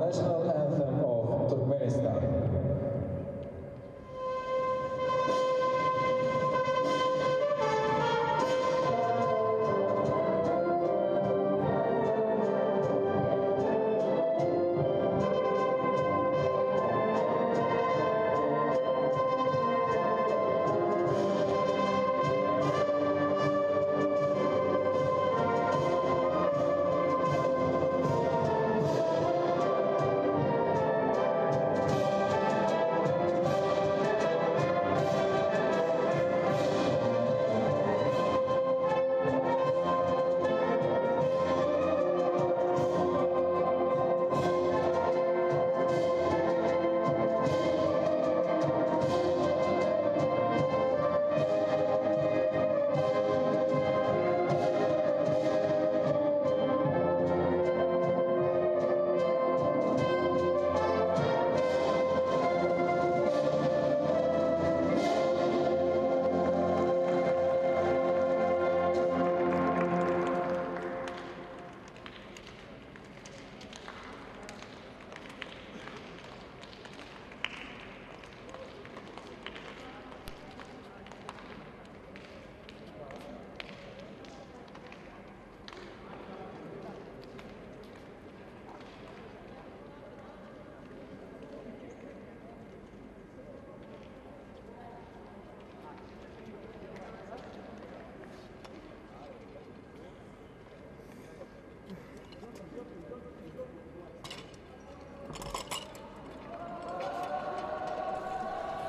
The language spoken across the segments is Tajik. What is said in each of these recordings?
National anthem of Turkmenistan.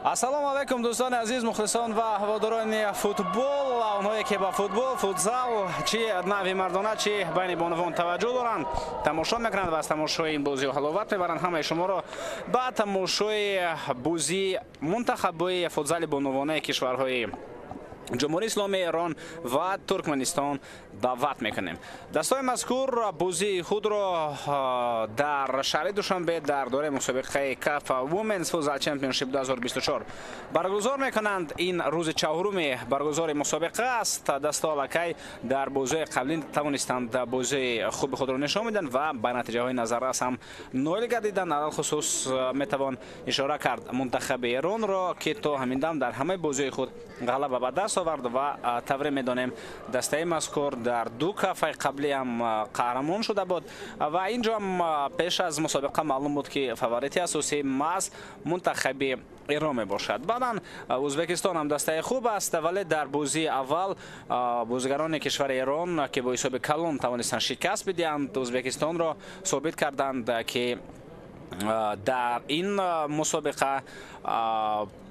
Ассалому алайкум, дӯстони азиз, мухлисон ва ҳаводорони футбол ва онҳое ки ба футбол, футзал, чи нави мардона, чи байни бонувон таваҷҷӯҳ доранд, тамошо мекунанд ва аз тамошои ин бозиҳо ҳаловат мебаранд. Ҳамаи шуморо ба тамошои бозии мунтахабҳои футзали бонувонаи кишварҳои Ҷумҳурии Исломии Эрон ва Туркманистон даъват мекунем. Дастаҳои мазкур бозии худро дар шаҳри Душанбе дар доираи мусобиқаи CAF Women's Futsal Championship 2024 баргузор мекунанд. Ин рӯзи чаҳоруми баргузори мусобиқа аст. Дастаҳо аллакай дар бозиҳои қаблӣ тавонистанд бозии хуби худро нишон медиҳанд ва ба натиҷаҳои назаррас ҳам ноил гардиданд. Алалхусус метавон ишора кард мунтахаби Эронро, ки то ҳамин дам дар ҳамаи бозиҳои худ ғалаба ба даст овард ва тавре медонем дастаи мазкур дар ду кафаи қаблӣ ҳам қаҳрамон шуда буд ва инҷо ҳам пеш аз мусобиқа маълум буд, ки фаворити асосии маҳз мунтахаби Эрон мебошад. Баъдан Ӯзбекистон ҳам дастаи хуб аст, вале дар бозии аввал бозигарони кишвари Эрон, ки бо ҳисоби калон тавонистанд шикаст бидиҳанд Ӯзбекистонро, собит карданд, ки дар ин мусобиқа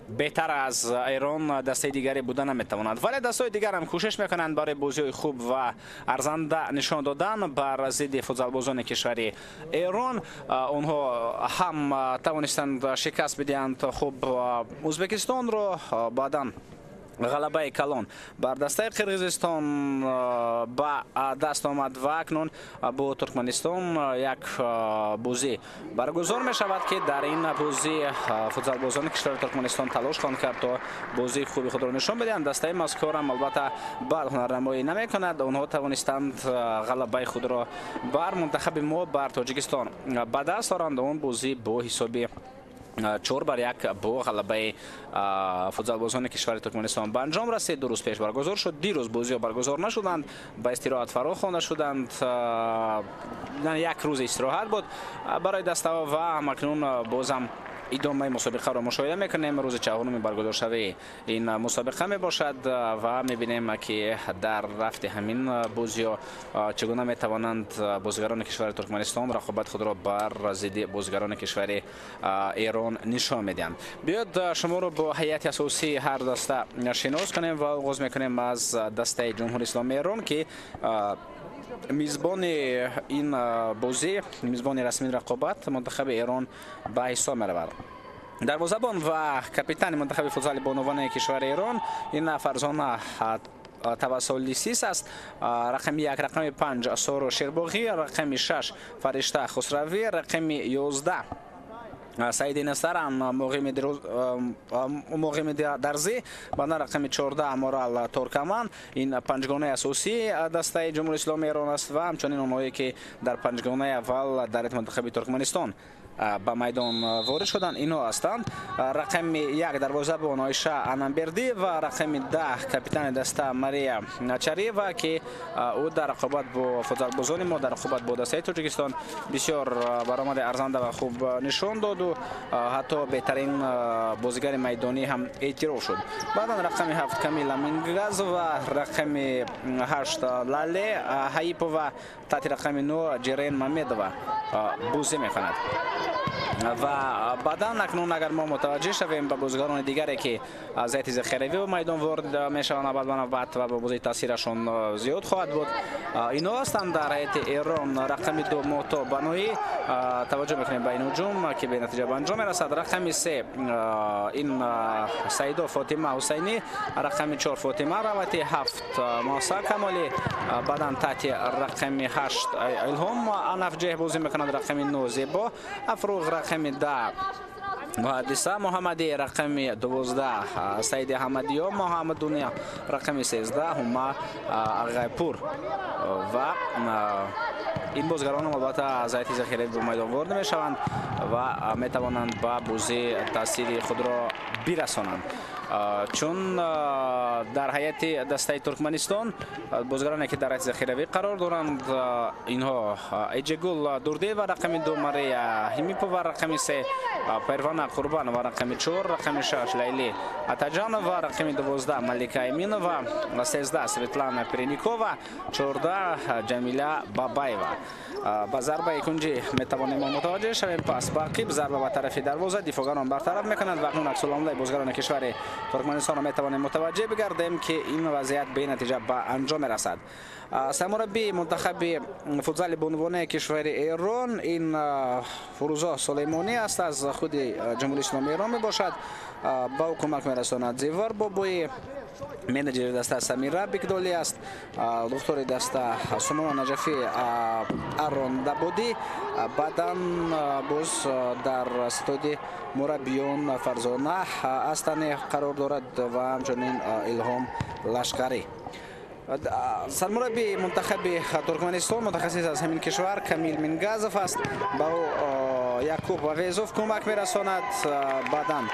беҳтар аз Эрон дастаи дигаре буда наметавонад. Вале дастаҳои дигар ҳам кӯшиш мекунанд барои бозиҳои хуб ва арзанда нишон додан бар зидди футзалбозони кишвари Эрон. Онҳо ҳам тавонистанд шикаст бидиҳанд хуб Ӯзбекистонро, баъдан ғалабаи калон бар дастаи Қирғизистон ба даст омад ва акнун бо Туркманистон як бозӣ баргузор мешавад, ки дар ин бозӣ футзалбозони кишвари Туркманистон талош хоҳанд кард то бозии хуби худро нишон бидиҳанд. Дастаи мазкур ҳам албатта бад ҳунарнамоӣ намекунад. Онҳо тавонистанд ғалабаи худро бар мунтахаби мо, бар Тоҷикистон ба даст оранд. Он бозӣ бо ҳисоби 4-1 бо ғалабаи футзалбозони кишвари Туркманистон ба анҷом расид. 2 рӯз пеш баргузор шуд. Дирӯз бозиҳо баргузор нашуданд, ба истироҳат фаро хонда шуданд. Як рӯз истироҳат буд барои дастаҳо ва ҳамакнун бозам идомаи мусобиқаро мушоҳида мекунем. Рӯзи чаҳоруми баргузоршавии ин мусобиқа мебошад ва мебинем, ки дар рафти ҳамин бозиҳо чӣ гуна метавонанд бозигарони кишвари Туркманистон рақобати худро бар зидди бозигарони кишвари Эрон нишон медиҳанд. Биёд шуморо бо ҳайати асосии ҳар даста шинос кунем ва оғоз мекунем аз дастаи Ҷумҳурии Исломии Эрон, ки мизбони ин бозӣ, мизбони расмии рақобат мунтахаби Эрон ба ҳисоб меравад. Дарвозабон ва капитани мунтахаби футзали бонувони кишвари Эрон ин Фарзона Тавассолисис аст. Рақами 1, рақами 5 Соро Шербоғӣ, рақами 6 Фаришта Хусравӣ, рақами 11 Саиди Нестаран Муғими Дарзӣ, баъдан рақами 14 Морал Торкаман. Ин панҷгонаи асосии дастаи Ҷумҳурии Исломии Эрон аст ва ҳамчунин онҳое ки дар панҷгонаи аввал дар мунтахаби Туркманистон ба майдон ворид шуданд, инҳо ҳастанд. Рақами 1 дарвозабон Оиша Анамбердӣ ва рақами 10 капитани даста Мария Чариева, ки ӯ дар рақобат бо футзалбозони мо, дар рақобат бо дастаи Тоҷикистон бисёр баромади арзанда ва хуб нишон доду ҳатто беҳтарин бозигари майдонӣ ҳам эътироф шуд. Баъдан рақами 7 Камила Мингазова, рақами 8 Лале Ҳаипова, таҳти рақами 9 Ҷерен Мамедова бозӣ мекунад. Ва баъдан акнун агар мо мутаваҷҷеҳ шавем ба бозигарони дигаре ки аз ҳайати захиравӣ ба майдон ворид мешаванд навбат ба навбат ва ба бозии таъсирашон зиёд хоҳад буд, инҳо ҳастанд. Дар ҳайати Эрон рақами 2 Мото Баноӣ, таваҷҷӯҳ мекунем ба ин ҳуҷум ки бенатиҷа ба анҷом мерасад. Рақами 3 ин Саидо Фотима Ҳусайнӣ, рақами 4 Фотима Раватӣ, 7 Муса Камолӣ, баъдан таҳти рақами 8 Илҳом Анафҷеҳ бозӣ мекунад, рақами 9 Зебо Афруғ, рақами 10 Муҳаддиса Муҳаммадӣ, рақами 12 Саиди Ҳамадиё Муҳаммадуния, рақами 13 Ҳума Ағайпур. Ва ин бозигарон албатта аз ҳайати захиравӣ ба майдон ворид мешаванд ва метавонанд ба бозӣ таъсири худро бирасонанд. Чун дар ҳайати дастаи Туркманистон бозигароне ки дар ҳайати захиравӣ қарор доранд, инҳо Эҷегул Дурдиева, рақами 2 Мария Ҳимипова, рақами 3 Первана Қурбанова, рақами 4, рақами 6 Лайли Атаҷанова, рақами 12 Малика Эминова, 13 Светлана Переникова, 14 Ҷамила Бабаева. Ба зарбаи кунҷӣ метавонем мо мутаваҷҷеҳ шавем. Пас ба ақиб зарба ба тарафи дарвоза, дифоъгарон бартараф мекунанд ва акнун аксуламалаи бозигарони кишвари Туркманистонро метавонем мутаваҷҷеҳ бигардем ки ин вазъият бенатиҷа ба анҷом мерасад. Сармураббии мунтахаби футзали бонувонаи кишвари Эрон ин Фурӯзо Сулеймонӣ аст, аз худи Ҷумҳурии Исломии Эрон мебошад. Ба ӯ кӯмак мерасонад Зивар Бобоӣ, менеҷери даста Самира Бикдолӣ аст, духтури даста Сумона Наҷафӣ Арон Дабодӣ, баъдан боз дар ситоди мураббиён Фарзона Астане қарор дорад ва ҳамчунин Илҳом Лашкарӣ. Сармураббии мунтахаби Туркманистон мутахассис аз ҳамин кишвар Камил Мингазов аст. Ба ӯ Якуб Авезов кӯмак мерасонад. Баъдан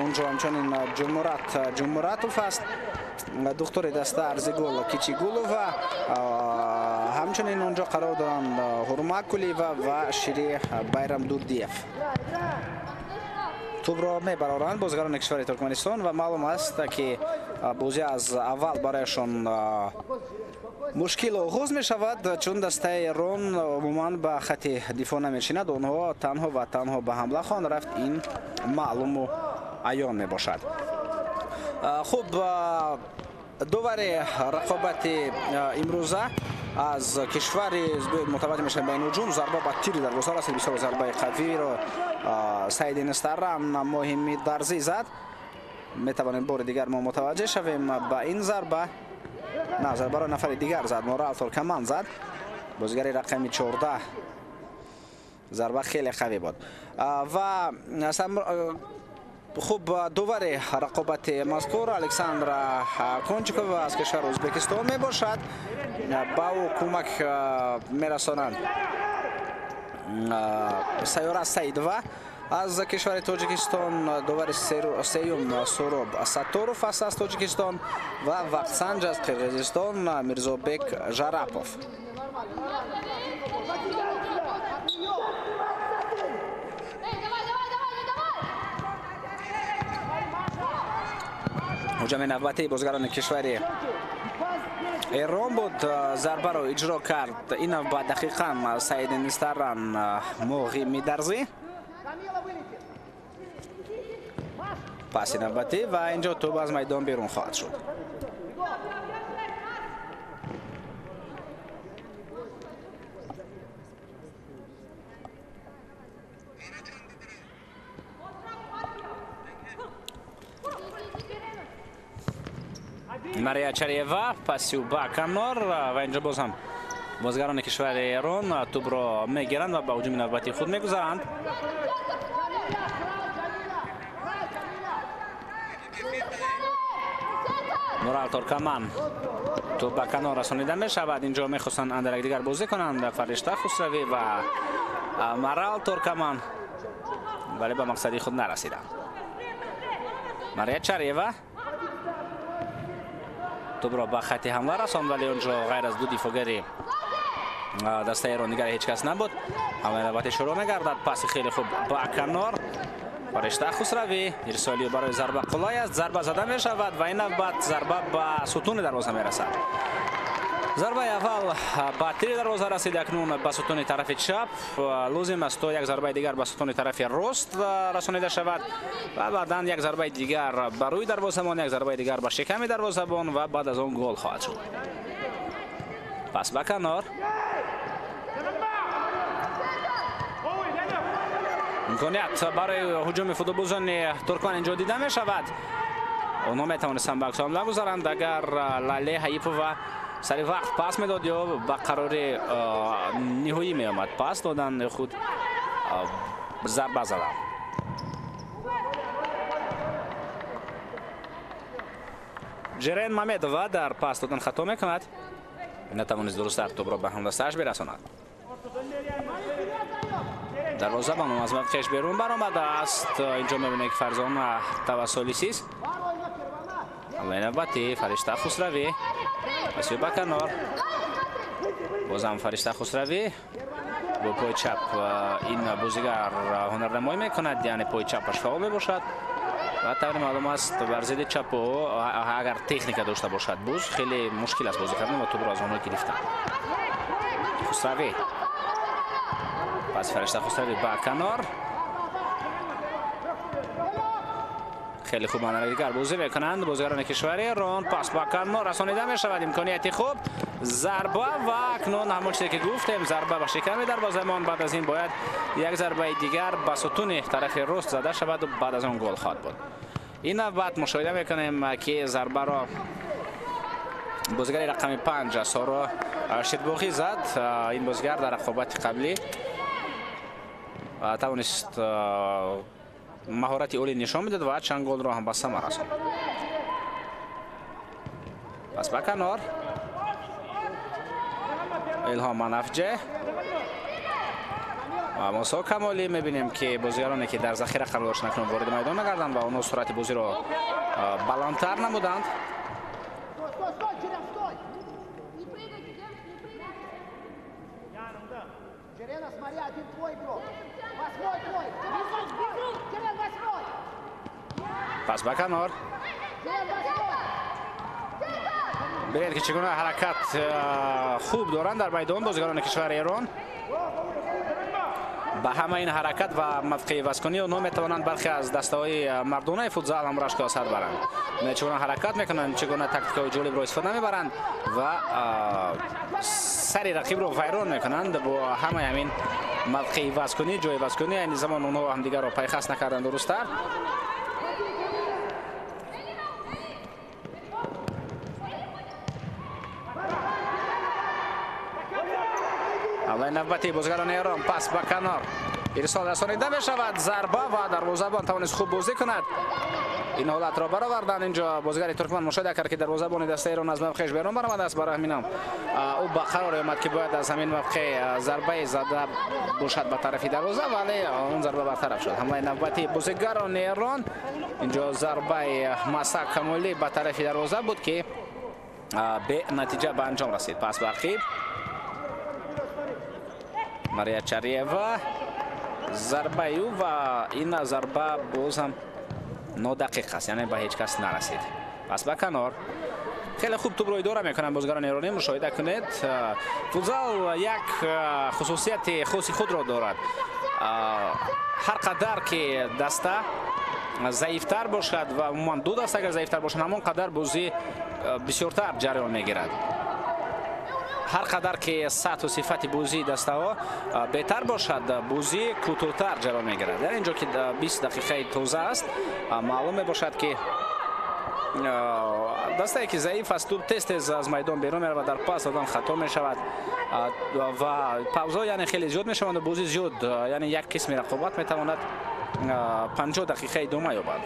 унҷо ҳамчунин Ҷумурат Ҷумуратов аст, духтури даста Арзигул Кичигулова, ҳамчунин унҷо қарор доранд Ҳурма Кулиева ва Шири Байрамдурдиев. Тӯбро мебароранд бозигарони кишвари Туркманистон ва маълум аст ки бозӣ аз аввал барояшон мушкил оғоз мешавад, чун дастаи Эрон умуман ба хати дифоъ намешинад. Онҳо танҳо ва танҳо ба ҳамла хоҳанд рафт, ин маълуму аён мебошад. Хуб, довари рақобати имрӯза аз кишвари мутаваҷҷеҳ мешавем ба ин ҳуҷум. Зарба ба тири дарвоза расид, бисёр зарбаи қавиро Саиди Нестаран Моҳими Дарзӣ зад. Метавонем бори дигар мо мутаваҷҷеҳ шавем ба ин зарба. На, зарбаро нафари дигар зад, Морал Торкаман зад, бозигари рақами 14. Зарба хеле қавӣ буд. Ва хуб, довари рақобати мазкур Александра Кончикова аз кишвари Ӯзбекистон мебошад. Ба ӯ кӯмак мерасонанд Сайёра Саидова аз кишвари Тоҷикистон, довари сеюм Суроб Сатторов аст аз Тоҷикистон ва вақтсанҷ аз Қирғизистон Мирзобек Жарапов. Ҳуҷуми навбатии бозигарони кишвари Эрон буд. Зарбаро иҷро кард ин навбат дақиқан Саиди Нестаран Муғими Дарзӣ. Паси навбатӣ ва инҷо тӯб аз майдон берун хоҳад шуд. Мария Чариева паси ӯ ба канор ва инҷо боз ҳам бозигарони кишвари Эрон тӯбро мегиранд ва ба ҳуҷуми навбатии худ мегузаранд. Мурал Туркман توپ به کنار رسانیده می شود. اینجا میخواستند اندر یکدیگر بازی کنند فرشته خسروی و مرال ترکمن، ولی به مقصدی خود نرسیدند. ماریا چاریوا توپ را به خط حمله رساند، ولی اونجا غیر از دو دیفاگر دسته ایران دیگر هیچ کس نبود. حمله نوبتی شروع می‌گردد. پاس خیلی خوب به کنار فرشته خسروی، ارسالی برای ضربه قلای است. ضربه زده می شود و این نوبت ضربه به ستون دروازه می رسد. ضربه اول به تیر دروازه رسید، اکنون به ستون طرف چپ. لازم است تا یک ضربه دیگر به ستون طرف راست رسانیده شود و بعدا یک ضربه دیگر بر روی دروازه‌بان، یک ضربه دیگر به شکم دروازه‌بان و بعد از آن گل خواهد شد. پس به کنار. امکانیت برای هجوم فوتبالبازان ترکان اینجا دیده می شود. اونا می توانستند به عکس حمله گذارند اگر لاله حیفova سری وقت پاس میداد یا به قرار نهایی می آمد. پاس دادن خود ضربه زدن. جرین مامدova در پاس دادن خطا میکند، نتوانست درست توپ را به همدستش برساند. دروازه‌بان از موقعش بیرون برآمده است. اینجا می‌بینید که فرزان توسلی سیس. حمله نوبتی فرشته خسروی، پس به کنار. بازم فرشته خسروی با پای چپ این بازیگر هنرنمایی میکند، یعنی پای چپش فعال میباشد و طور معلوم است بر ضد چپ اگر تکنیک داشته باشد باز خیلی مشکل است بازی کردن و توپ را از آنها گرفتن. خسروی، پس فرشته خسروی به کنار. خیلی خوب آنها دیگر بازی میکنند بازیگران کشور ایران. پاس به کنار رسانیده میشود، امکانیت خوب، ضربه و اکنون همون چیزی که گفتیم ضربه به شکم دروازه‌بان. بعد از این باید یک ضربه دیگر به ستون طرف راست زده شود و بعد از آن گل خواهد بود. این نوبت مشاهده میکنیم که ضربه را بازیگر رقم 5 سارا شیرباغی زد. این بازیگر در رقابت قبلی توانست مهارت عالی نشان میداد و چند گل را هم به ثمر رساند. پس به کنار الهام منفجه و موسی کمالی. میبینیم که بازیگرانی که در ذخیره قرار داشتند اکنون وارد میدان نگردند و آنها سرعت بازی را بلندتر نمودند. پس به کنار. ببینید که چگونه حرکت خوب دارند در میدان بازیگران کشور ایران. به همه این حرکت و موقع وزکنی اونها میتوانند برخی از دسته های مردانه فوتزال هم رشک اثر برند. چگونه حرکت میکنند، چگونه تاکتیک های جالب را استفاده میبرند و سر رقیب رو ویران میکنند با همه همین موقع وزکنی، جای وزکنی. این زمان اونها همدیگر را پیخست نکردند درست‌تر. حمله نوبتی بازیگران ایران، پاس به کنار، ارسال رسانیده میشود، ضربه و دروازه‌بان توانست خوب بازی کند. این حالت را برآوردن. اینجا بازیگر ترکمن مشاهده کرد که دروازه‌بان دسته ایران از موقعش بیرون برآمده است. برای همین هم او به قرار آمد که باید از همین موقع ضربه زده باشد به طرف دروازه، ولی اون ضربه برطرف شد. حمله نوبتی بازیگران ایران، اینجا ضربه مسا کمالی به طرف دروازه بود که به نتیجه به انجام رسید. پس به عقیب ماریا چاریeva، ضربه او و این ضربه باز هم نادقیق است، یعنی به هیچ کس نرسید. پس به کنار. خیلی خوب توپ رو اداره میکنن بازیگران ایرانی. مشاهده کنید فوتزال یک خصوصیت خاص خود را دارد. هر قدر که دسته ضعیفتر باشد و عموما دو دسته اگر ضعیفتر باشند همان قدر بازی بسیارتر جریان میگیرد. هر قدر که سطح و صفت بازی دسته ها بهتر باشد بازی کوتاه‌تر جریان میگیرد. در اینجا که 20 دقیقه تازه است معلوم میباشد که دسته که ضعیف است توپ تست از میدان بیرون میرود و در پاس دادن خطا میشود و پاوزها یعنی خیلی زیاد میشوند و بازی زیاد، یعنی یک قسم رقابت میتواند 50 دقیقه ادامه یابد.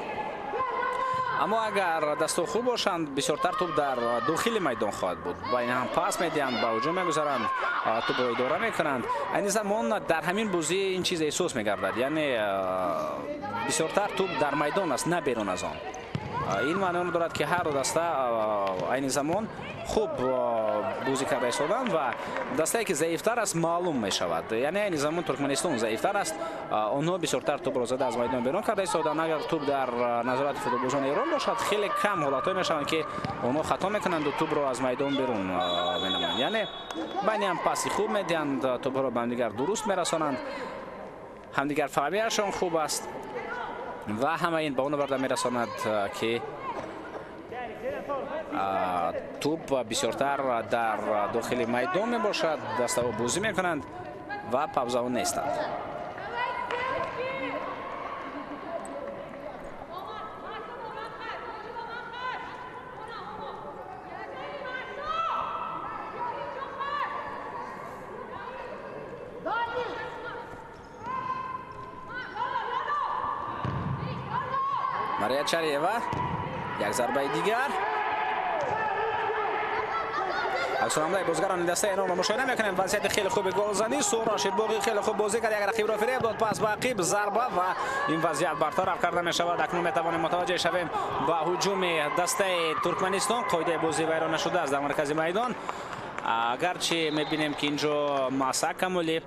Аммо агар дастҳо хуб бошанд, бисёртар тӯб дар дохили майдон хоҳад буд. Ба ин ҳам пас медиҳанд, ба ҳуҷум мегузаранд, тӯбро идора мекунанд. Айни замон дар ҳамин бозӣ ин чиз эҳсос мегардад, яъне бисёртар тӯб дар майдон аст, на берун аз он. Ин маъноро дорад, ки ҳар ду даста айни замон хуб бозӣ карда истоданд ва дастае ки заифтар аст маълум мешавад. Яъне айни замон Туркманистон заифтар аст, онҳо бисёртар тӯбро зада аз майдон берун карда истоданд. Агар тӯб дар назорати футболбозони Эрон бошад, хеле кам ҳолатҳое мешаванд, ки онҳо хато мекунанду тӯбро аз майдон берун менамоянд. Яъне байни ҳам паси хуб медиҳанд, тӯбҳоро ба ҳамдигар дуруст мерасонанд, ҳамдигар фаҳмияшон хуб аст ва ҳама ин ба он оварда мерасонад, ки тӯб бисёртар дар дохили майдон мебошад, дастаҳо бозӣ мекунанд ва павзаҳо нестанд. Мария Чариева як зарбаи дигар. Аксуламлаи бозигарони дастаи Эронро мушоҳида мекунем. Вазъияти хеле хуби голзанӣ. Суро Ширбоғӣ хеле хуб бозӣ кард, як рақибро фиреб дод, пас ба ақиб зарба ва ин вазъият бартараф карда мешавад. Акнун метавонем мутаваҷҷеҳ шавем ба ҳуҷуми дастаи Туркманистон. Қоидаи бозӣ вайрон нашудааст дар маркази майдон. Агарчи мебинем, ки инҷо Маса Камолӣ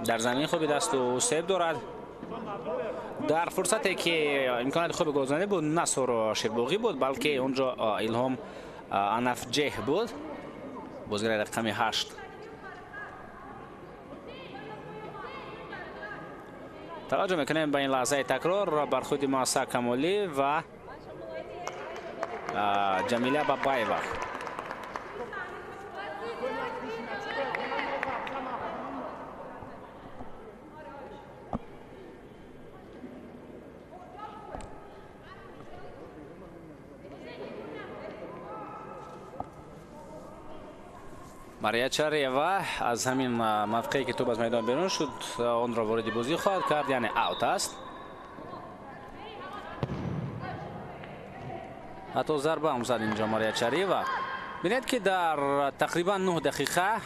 дар замин хобидасту себ дорад. Дар фурсате ки имконияти хуби голзанӣ буд, на Суро Ширбоғӣ буд, балки онҷо Илҳом Анафҷеҳ буд, бозигари рақами 8. Таваҷҷӯҳ мекунем ба ин лаҳзаи такрор бар худи Маса Камолӣ ва Ҷамила Бабаева. Мария Чариева аз ҳамин мавқее ки тӯб аз майдон берун шуд, онро вориди бозӣ хоҳад кард, яъне аут аст. Ҳатто зарба ҳам зад инҷо Мария Чариева. Бинед, ки дар тақрибан 9 дақиқа,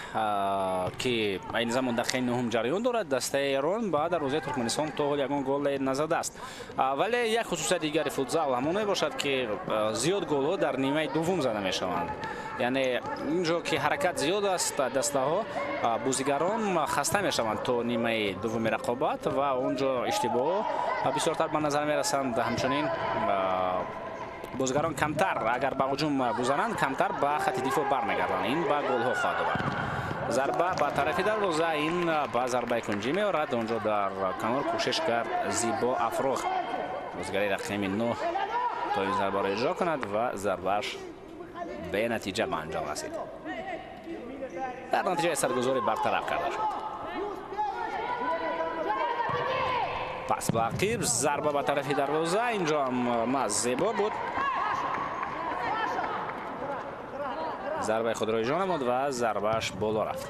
ки айни замон дақиқаи нуҳум ҷараён дорад, дастаи Эрон ба дарвозаи Туркманистон то ҳол ягон гол назадааст. Вале як хусусияти дигари футзал ҳамон мебошад, ки зиёд голҳо дар нимаи дуввум зада мешаванд. Яъне инҷо ки ҳаракат зиёд аст, дастаҳо бозигарон хаста мешаванд то нимаи дуввуми рақобат ва онҷо иштибоҳҳо бисёртар ба назар мерасанд. Ҳамчунин бозигарон камтар агар ба ҳуҷум гузаранд, камтар ба хати дифоъ бармегарданд. Ин ба голҳо хоҳад овард. Зарба ба тарафи дарвоза, ин ба зарбаи кунҷӣ меорад. Онҷо дар канор кӯшиш кард Зибо Афроғ, бозигари рақами 9, то ин зарбаро иҷро кунад ва зарбааш бенатиҷа ба анҷом расид. Дар натиҷаи саргузорӣ бартараф карда шуд. Пас ба ақиб, зарба ба тарафи дарвоза, инҷо ҳам маз зебо буд. Зарбаи худро иҷро намуд ва зарбааш боло рафт.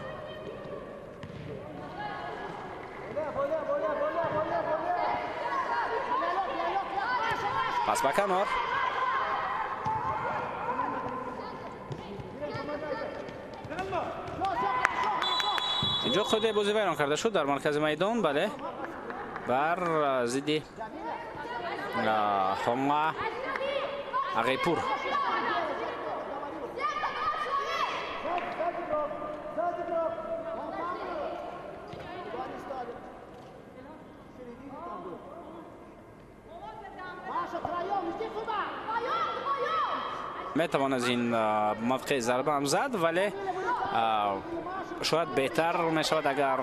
Пас ба канор. Инҷо қоидаи бозӣ вайрон карда шуд дар маркази майдон, бале, бар зидди Ҳома Ағипур. Метавон аз ин мавқеи зарба ҳам зад, вале шояд беҳтар мешавад агар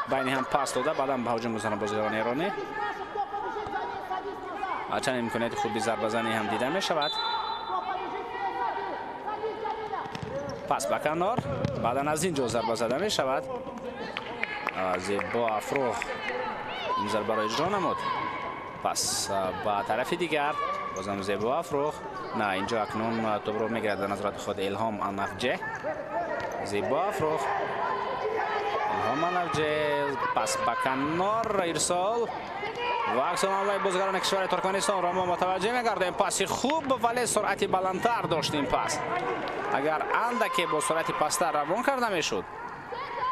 байни ҳам пас дода, баъдан ба ҳуҷум гузаранд бозигарони эронӣ. Чанд имконияти хуби зарбазанӣ ҳам дида мешавад. Пас ба канор, баъдан аз ин ҷо зарба зада мешавад. Зебо Афроғ ин зарбаро иҷро намуд. Пас ба тарафи дигар бозам Зебо Афроғ. На, инҷо акнун тӯбро мегирад дар назорати худ Илҳом Анафҷеҳ. Зебо Афроғ, Илҳом Анафҷеҳ, пас ба канор ирсол. Ва аксулъамалҳои бозигарони кишвари Туркманистонро мо мутаваҷҷеҳ мегардем. Паси хуб, вале суръати баландтар дошт ин пас. Агар андаке бо суръати пасттар равон карда мешуд,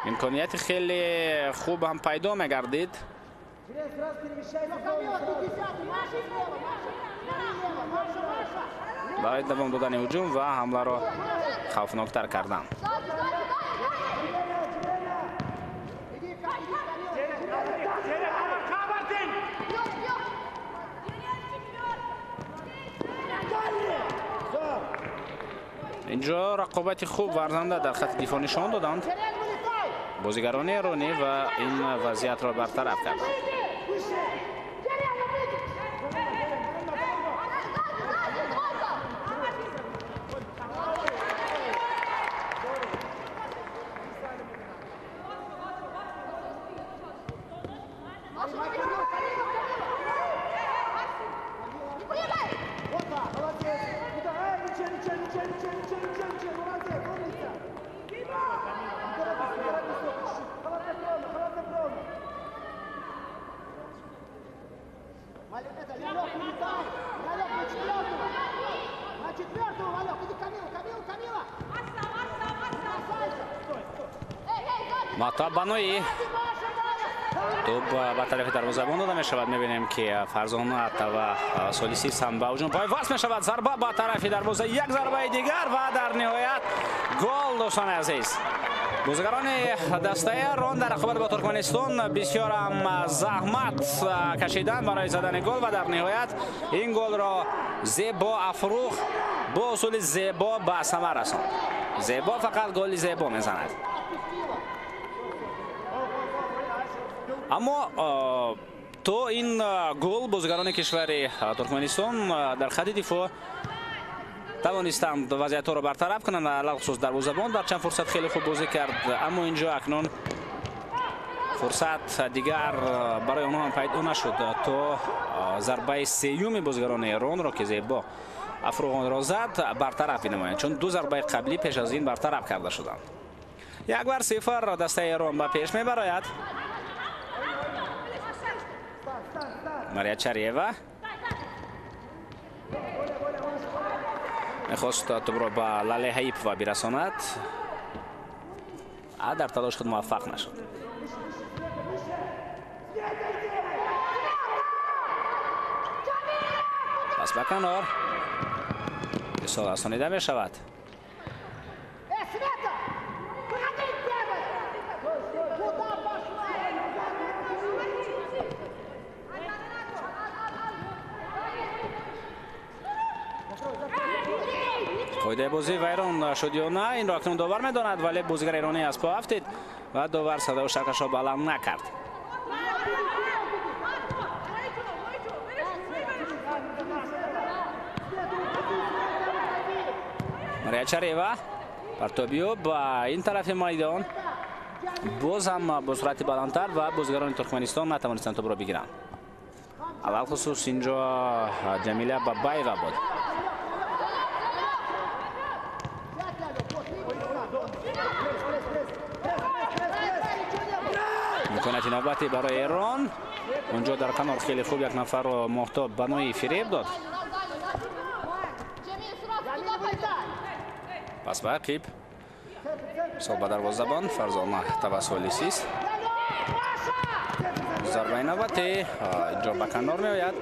имконияти хеле хуб ҳам пайдо мегардид. Барои давом додани ҳуҷум ва ҳамларо хавфноктар кардан. Инҷо рақобати хуб варзанда дар хати дифоъ нишон доданд бозигарони эронӣ ва ин вазъиятро бартараф карданд. Мата Банои тӯб ба тарафи дарвозабон дода мешавад. Мебинем ки Фарзона ва Солисӣ ҳам ба ҳуҷум пайваст мешавад. Зарба ба тарафи дарвоза, як зарбаи дигар ва дар ниҳоят гол. Дӯстони азиз, бозигарони дастаи Эрон дар рақобат бо Туркманистон бисёр ҳам заҳмат кашиданд барои задани гол ва дар ниҳоят ин голро Зебо Афрӯғ бо усули зебо ба самар расонд. Зебо фақат голи зебо мезанад. Аммо то ин гол бозигарони кишвари Туркманистон дар хати дифоъ тавонистанд вазъиятҳоро бартараф кунанд. Алалхусус дарвозабон дар чанд фурсат хеле хуб бозӣ кард, аммо инҷо акнун фурсат дигар барои онҳо ҳам пайдо нашуд то зарбаи сеюми бозигарони эронро, ки Зебо Афрӯғонро зад, бартараф бинамоянд, чун ду зарбаи қаблӣ пеш аз ин бартараф карда шуданд. 1-0 дастаи Эрон ба пеш мебарояд. Мария Чариева мехост тӯбро ба Лале Ҳаипова бирасонад, дар талош худ муваффақ нашуд. Пас ба канор ирсол расонида мешавад. Қоидаи бозӣ вайрон шуд ё на, инро акнун довар медонад, вале бозигари эронӣ аз по афтид ва довар садою шакашро баланд накард. Мария Чариева партобиё ба ин тарафи майдон, боз ҳам бо суръати баландтар ва бозигарони Туркманистон натавонистанд тӯбро бигиранд. Алалхусус инҷо Ҷамила Бабаева буд. Имконияти навбатӣ барои Эрон. Онҷо дар канор хеле хуб як нафарро Моҳтоб Баноӣ фиреб дод. Пас ба ақиб сол ба дарвозабон Фарзона Тавассолисист. Зарбаи навбатӣ инҷо ба канор меояд.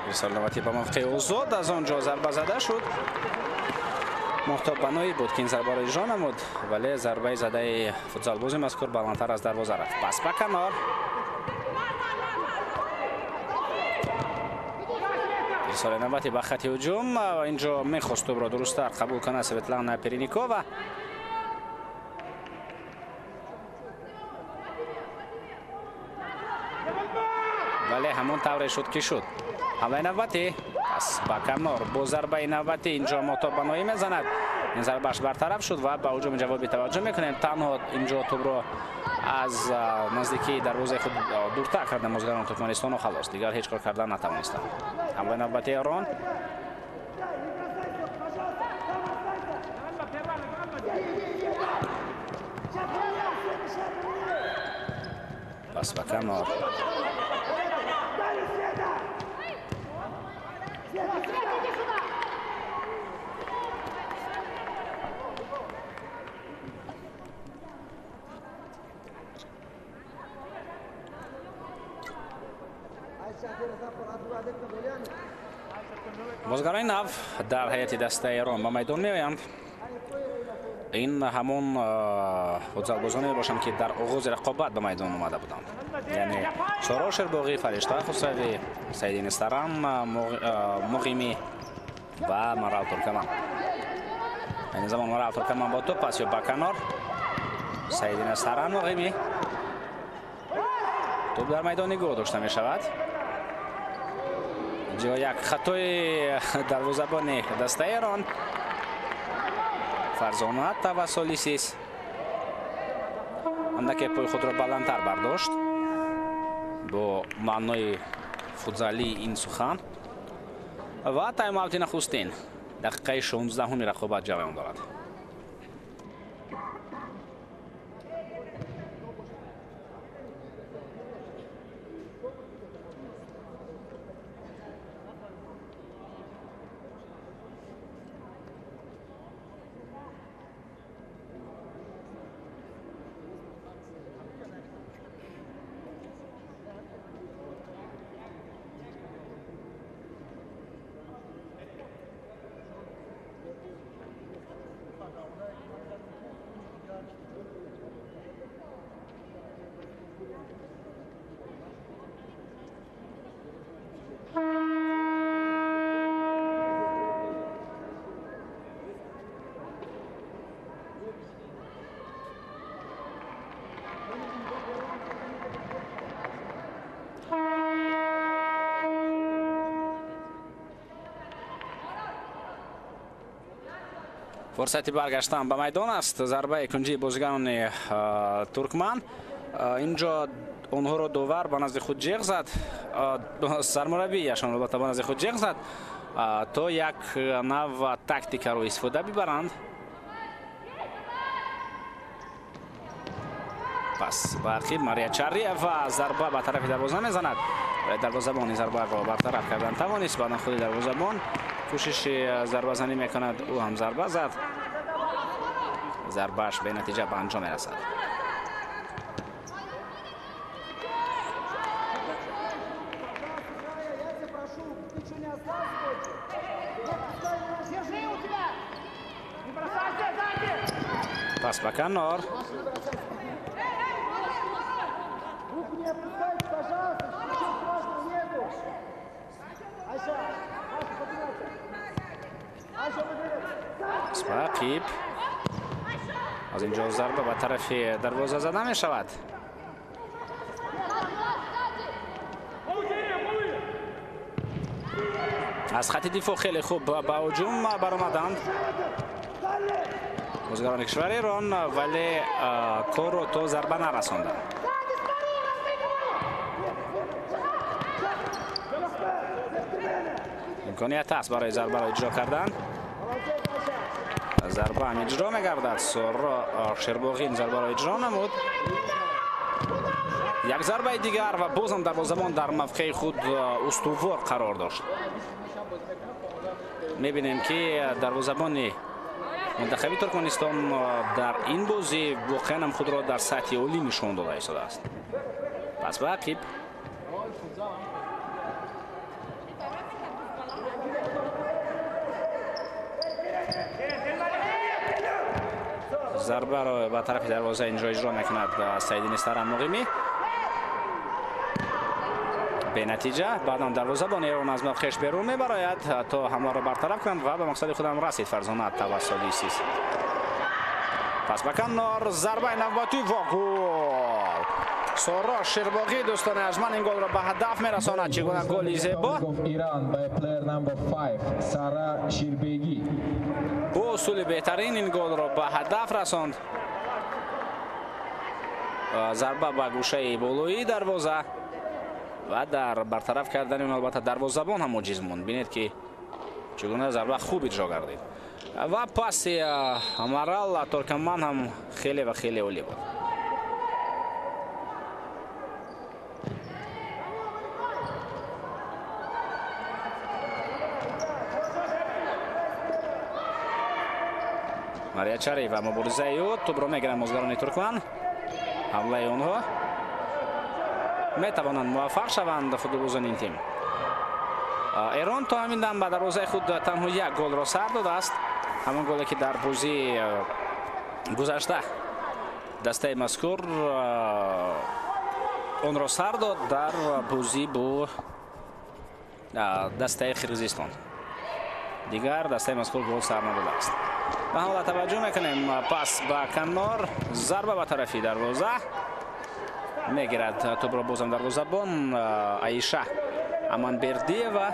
Ирсоли навбатӣ ба мавқеи озод, аз он ҷо зарба зада шуд. Моҳтоб Баноӣ буд ки ин зарбаро иҷро намуд, вале зарбаи задаи футзалбози мазкур баландтар аз дарвоза рафт. Пас ба канор. Ирсоли навбатӣ ба хати ҳуҷум. Инҷо мехост тӯбро дурусттар қабул кунад Светлана Периникова. Вале ҳамон тавре шуд ки шуд. Ҳамлаи навбатӣ пас ба канор бо зарбаи навбатӣ инҷо Моҳтоб Баноӣ мезанад. Ин зарбааш бартараф шуд ва ба ҳуҷуми ҷавобӣ таваҷҷӯҳ мекунем. Танҳо инҷо тӯбро аз наздикии дарвозаи худ дуртар карданд бозигарони Туркманистону халос, дигар ҳеҷ кор кардан натавонистанд. Ҳамлаи навбатии Эрон. Пас ба канор. Бозгарони нав дар ҳайати дастаи Эрон ба майдон меоянд. Ин ҳамон футзалбозоне мебошанд, ки дар оғози рақобат ба майдон омада буданд. Яъне Соро Шербоғӣ, Фаришта Хусравӣ, Саиди Нестарам Муғимӣ ва Марал Туркаман. Айни замон Марал Туркаман бо топ пас ё ба канор. Саиди Нестарам Муғимӣ. Топ дар майдон нигоҳ дошта мешавад. Инҷо як хатои дарвозабони дастаи Эрон. Фарзона Тавассолисис андаке пои худро баландтар бардошт бо маънои футзалии ин сухан ва тайм-аути нахустин дақиқаи 16-уми рақобат ҷараён дорад. Фурсати баргаштан ба майдон аст. Зарбаи кунҷии бозигарони туркман. Инҷо онҳоро довар ба назди худ ҷеғ зад. Сармураббияшон албатта ба назди худ ҷеғ зад, то як нав тактикаро истифода бибаранд. Пас ба ақиб Мария Чарриева зарба ба тарафи дарвоза мезанад. Дарвозабон ин зарбаро бартараф кардан тавонист. Баъдан худи дарвозабон кӯшиши зарбазанӣ мекунад, ӯ ҳам зарба зад. Зарбааш бенатиҷа ба анҷом мерасад. Пас ба канор. Ақиб. Аз инҷо зарба ба тарафи дарвоза зада мешавад. Аз хати дифоъ хеле хуб ба ҳуҷум баромаданд бозигарони кишвари Эрон, вале корро то зарба нарасонданд. Имконият аст барои зарбаро иҷро кардан. Зарба ҳам иҷро мегардад. Соро Шербоғӣ ин зарбаро иҷро намуд. Як зарбаи дигар ва бозам дарвозабон дар мавқеи худ устувор қарор дошт. Мебинем, ки дарвозабони мунтахаби Туркманистон дар ин бозӣ воқеан ҳам худро дар сатҳи олӣ нишон дода истодааст. Пас ба ақиб. Зарбаро ба тарафи дарвоза инҷо иҷро мекунад Саиди Нестарам Муғимӣ. Бенатиҷа. Баъдан дарвозабон Эрон аз мавқеаш берун мебарояд то ҳамларо бартараф кунанд ва ба мақсади худам расид Фарзона Тавассолисис. Пас ба канор, зарбаи навбатӣ ва гол. Соро Шербоғӣ, дӯстони арҷманд, ин голро ба ҳадаф мерасонад. Чӣ гуна голи зебо! Бо усули беҳтарин ин голро ба ҳадаф расонд. Зарба ба гӯшаи болоии дарвоза ва дар бартараф кардани он албатта дарвозабон ҳам оҷиз монд. Бинед, ки чӣ гуна зарба хуб иҷро гардид. Ва паси Марал Торкаман ҳам хеле ва хеле олӣ буд. Мария Чариева муборизаи ӯ, тӯбро мегиранд бозигарони туркман. Ҳамлаи онҳо метавонанд муваффақ шаванд футболбозони ин тим. Эрон то ҳамин дам ба дарвозаи худ танҳо як голро сар додааст, ҳамон голе ки дар бозии гузашта дастаи мазкур онро сар дод дар бозӣ бо дастаи Қирғизистон. Дигар дастаи мазкур гол сар надодааст. Ба ҳамла таваҷҷӯҳ мекунем. Пас ба канор, зарба ба тарафи дарвоза мегирад тӯбро бозам дарвозабон Аиша Аманбердиева.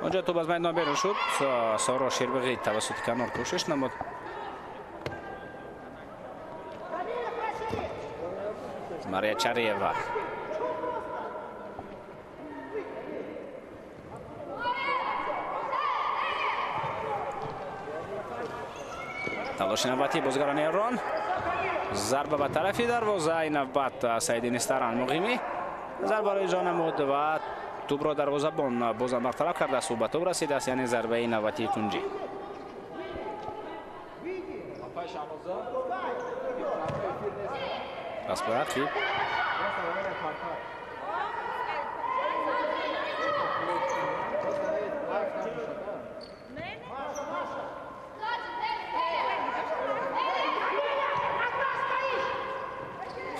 Онҷо тӯб аз майдон берун шуд. Соро Шербиғӣ тавассути канор кӯшиш намуд. Мария Чариева. Талоши навбатии бозигарони Эрон. Зарба ба тарафи дарвоза. Ин навбат Саиди Нистаран Муғимӣ зарбаро иҷро намуд ва тӯбро дарвозабон бозам бартараф кардааст. Ӯ ба тӯб расидааст, яъне зарбаи навбатии кунҷӣ. Пас ба ақиб.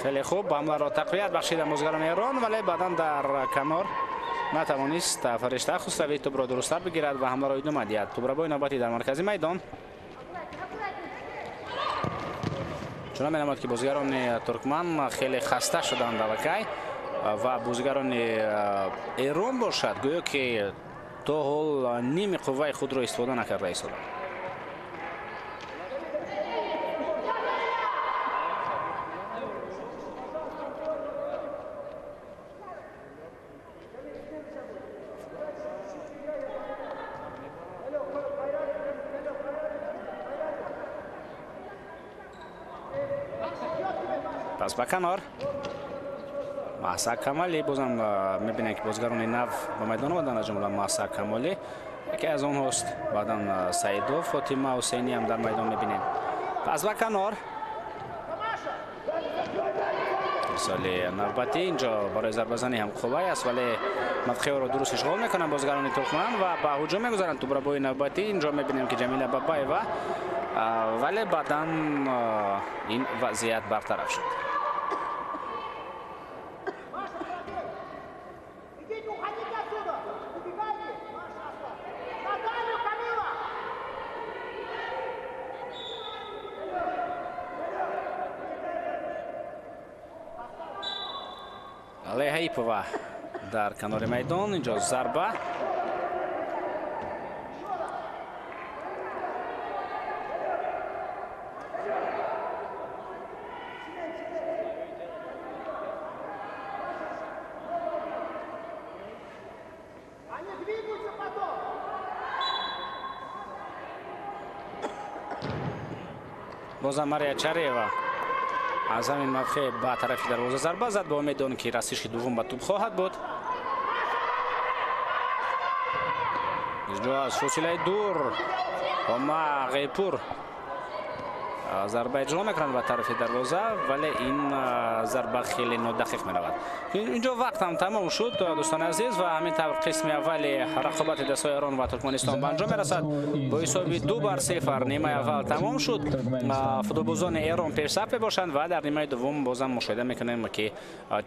Хеле хуб ҳамларо тақвият бахшида бозигарони Эрон, вале баъдан дар канор натавонист Фаришта Хусравӣ тӯбро дурусттар бигирад ва ҳамларо идома диҳад. Тӯбрабои навбатӣ дар маркази майдон. Чунон менамояд ки бозигарони туркман хеле хаста шуданд аллакай ва бозигарони Эрон бошад гӯё ки то ҳол ними қувваи худро истифода накарда истоданд. Пас ба канор. Маҳса Камалӣ бозам мебинем ки бозигарони нав ба майдон омаданд, аз ҷумла Маҳса Камолӣ яке аз онҳост. Баъдан Саидов, Фотима Ҳусейнӣ ҳам дар майдон мебинем. Пас ба канор. Мисоли навбатӣ инҷо барои зарбазанӣ ҳам қулай аст, вале мавқеъро дуруст ишғол мекунанд бозигарони туркман ва ба ҳуҷум мегузаранд. Тӯбрабои навбатӣ инҷо мебинем ки Ҷамила Бабаева, вале баъдан ин вазъият бартараф шуд. Леҳаипова дар канори майдон, инҷо зарба. Бозам Мария Чариева аз ҳамин мавқеъ ба тарафи дарвоза зарба зад ба умеди он ки расиши дуввум ба тӯб хоҳад буд. Инҷо аз фосилаи дур Ҳома Ғайпур зарба иҷро мекунанд ба тарафи дарвоза, вале ин зарба хеле нодақиқ меравад. Инҷо вақт ҳам тамом шуд дӯстони азиз ва ҳамин тавр қисми аввали рақобати дастҳои Эрон ва Туркманистон ба анҷом мерасад. Бо ҳисоби 2-0 нимаи аввал тамом шуд. Футболбозони Эрон пешсаф мебошанд ва дар нимаи дуввум бозам мушоҳида мекунем ки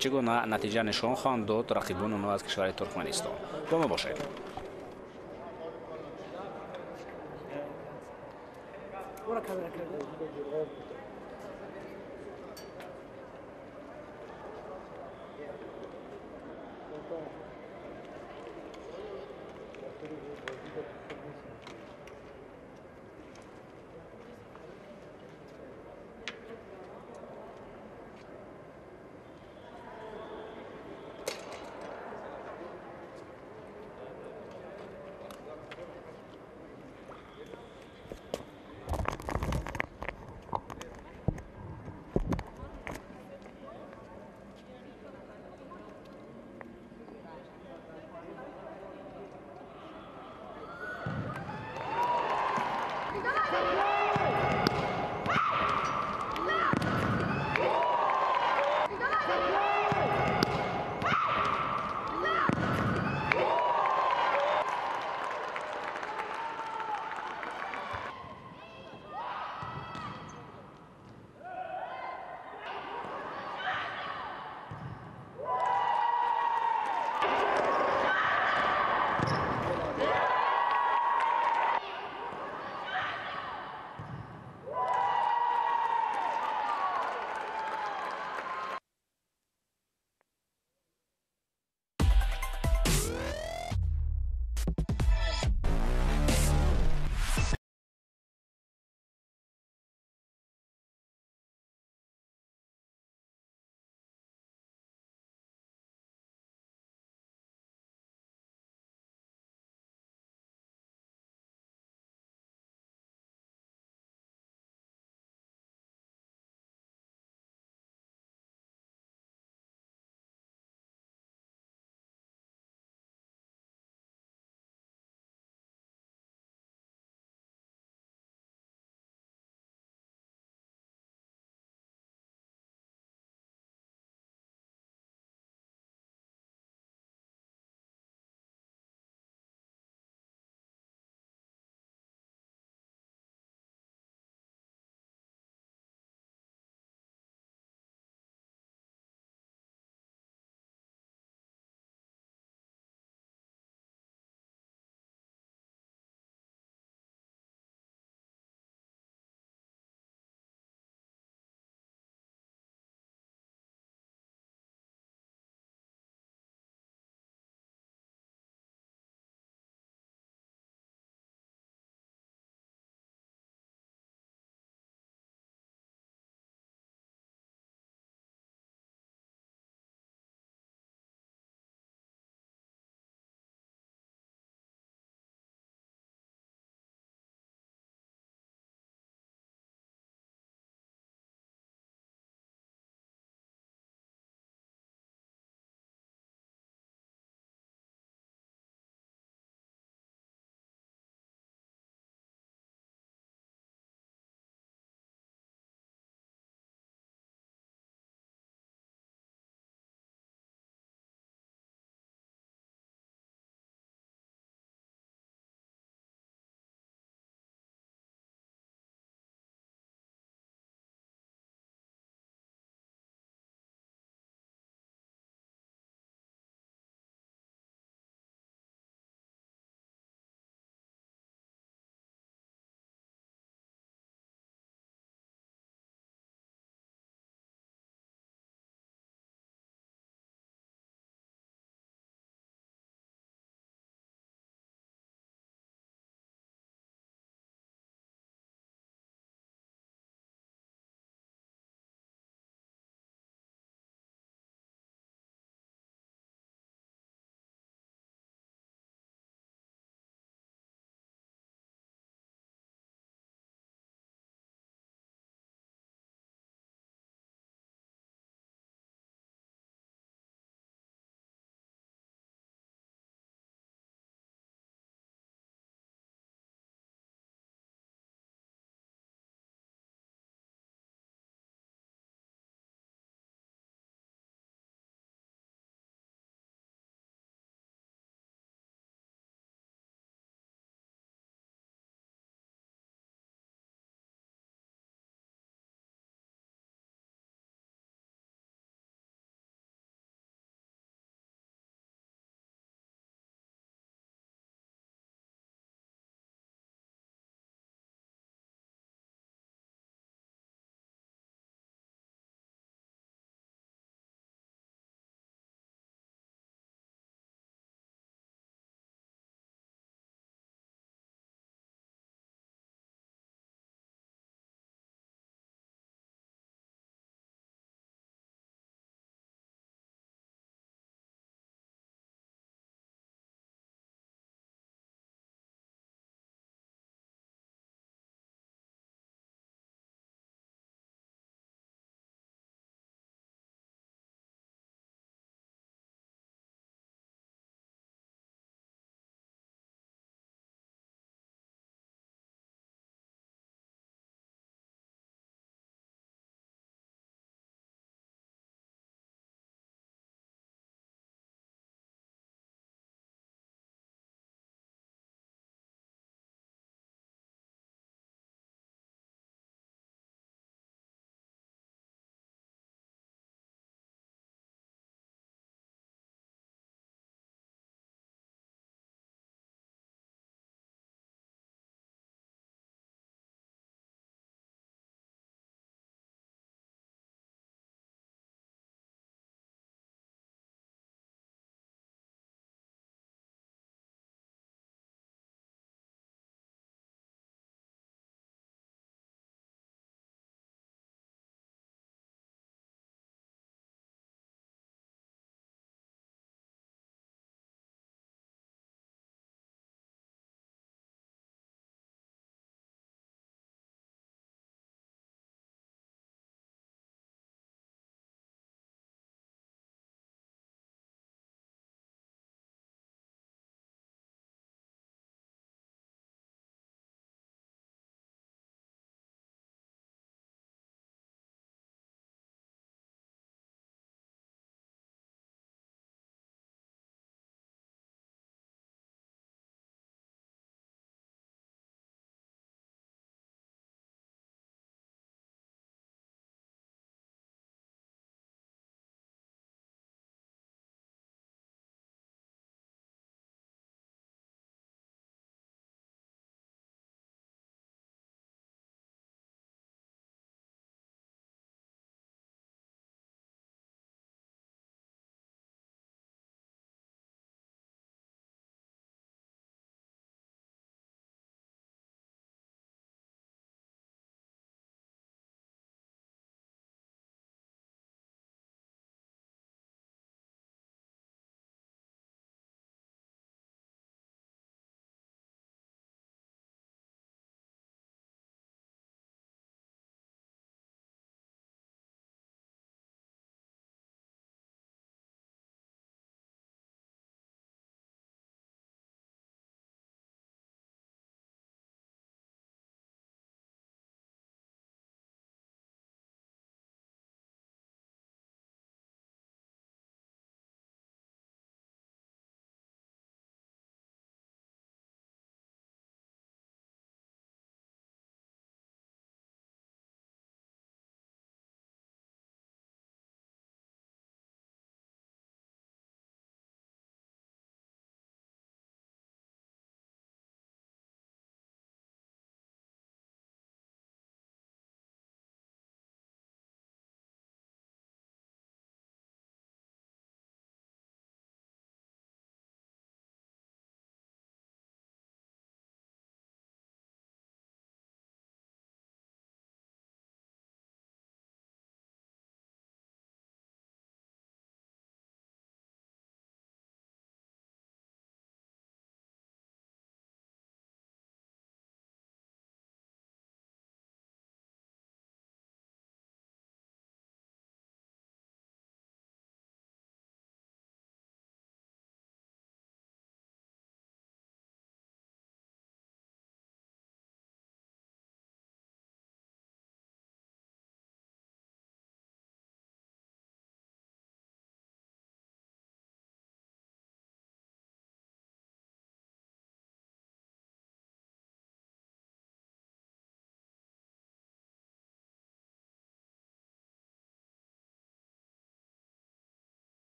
чӣ гуна натиҷа нишон хоҳанд дод рақибони онҳо аз кишвари Туркманистон. Бо мо бошед.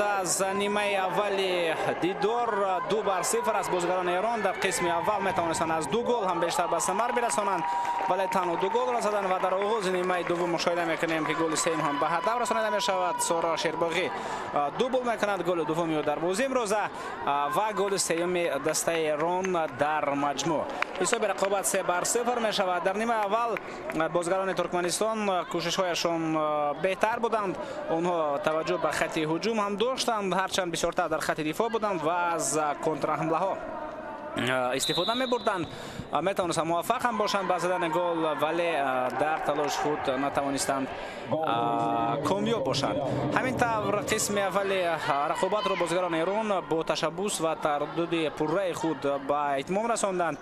Аз нимаи аввали дидор 2-0 аст. Бозигарони Эрон дар қисми аввал метавонистанд аз 2 гол ҳам бештар ба самар бирасонанд, вале танҳо 2 голро заданд ва дар оғози нимаи дуввум мушоҳида мекунем, ки голи сеюм ҳам ба ҳадаф расонида мешавад. Соро Шербоғӣ дубл мекунад, голи дуввуми ӯ дар бозии имрӯза ва голи сеюми дастаи Эрон дар маҷмӯъ. Ҳисоби рақобат 3-0 мешавад. Дар нимаи аввал бозигарони Туркманистон кӯшишҳояшон беҳтар буданд. Онҳо таваҷҷӯҳ ба хати ҳуҷум ҳам доштанд, ҳарчанд бисёртар дар хати дифоъ буданд ва аз контрҳамлаҳо истифода мебурданд. Метавонистанд муваффақ ҳам бошанд ба задани гол, вале дар талош худ натавонистанд комёб бошанд. Ҳамин тавр қисми аввали рақобатро бозигарони Эрон бо ташаббус ва тардуди пурраи худ ба итмом расонданд.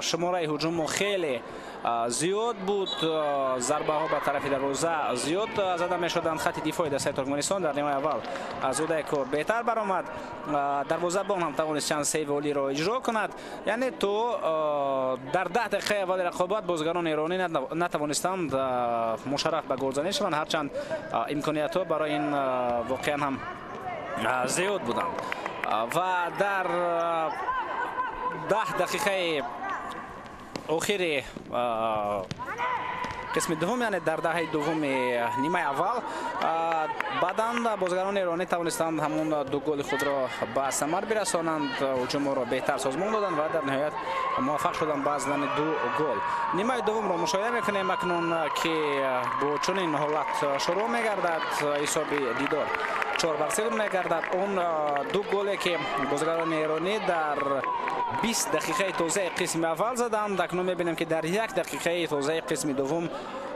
Шумораи ҳуҷумҳо хеле зиёд буд, зарбаҳо ба тарафи дарвоза зиёд зада мешуданд. Хати дифои дастаи Туркманистон дар нимаи аввал аз удаи кор беҳтар баромад. Дарвозабон ҳам тавонист чанд сейви олиро иҷро кунад. Яъне то дар 10 дақиқаи аввали рақобат бозигарони эронӣ натавонистанд мушарраф ба голзанӣ шаванд, ҳарчанд имкониятҳо барои ин воқеан ҳам зиёд буданд. Ва дар 10 дақиқаи охири қисми дуввум, яъне дар даҳаи дуввуми нимаи аввал, баъдан бозигарони эронӣ тавонистанд ҳамон 2 голи худро ба самар бирасонанд, ҳуҷумҳоро беҳтар созмон доданд ва дар ниҳоят муваффақ шуданд ба задани 2 гол. Нимаи дуввумро мушоҳида мекунем акнун, ки бо чунин ҳолат шурӯъ мегардад. Ҳисоби дидор 4-0 мегардад. Он 2 голе, ки бозигарони эронӣ дар 20 дақиқаи тозаи қисми аввал заданд, акнун мебинем, ки дар 1 дақиқаи тозаи қисми дуввум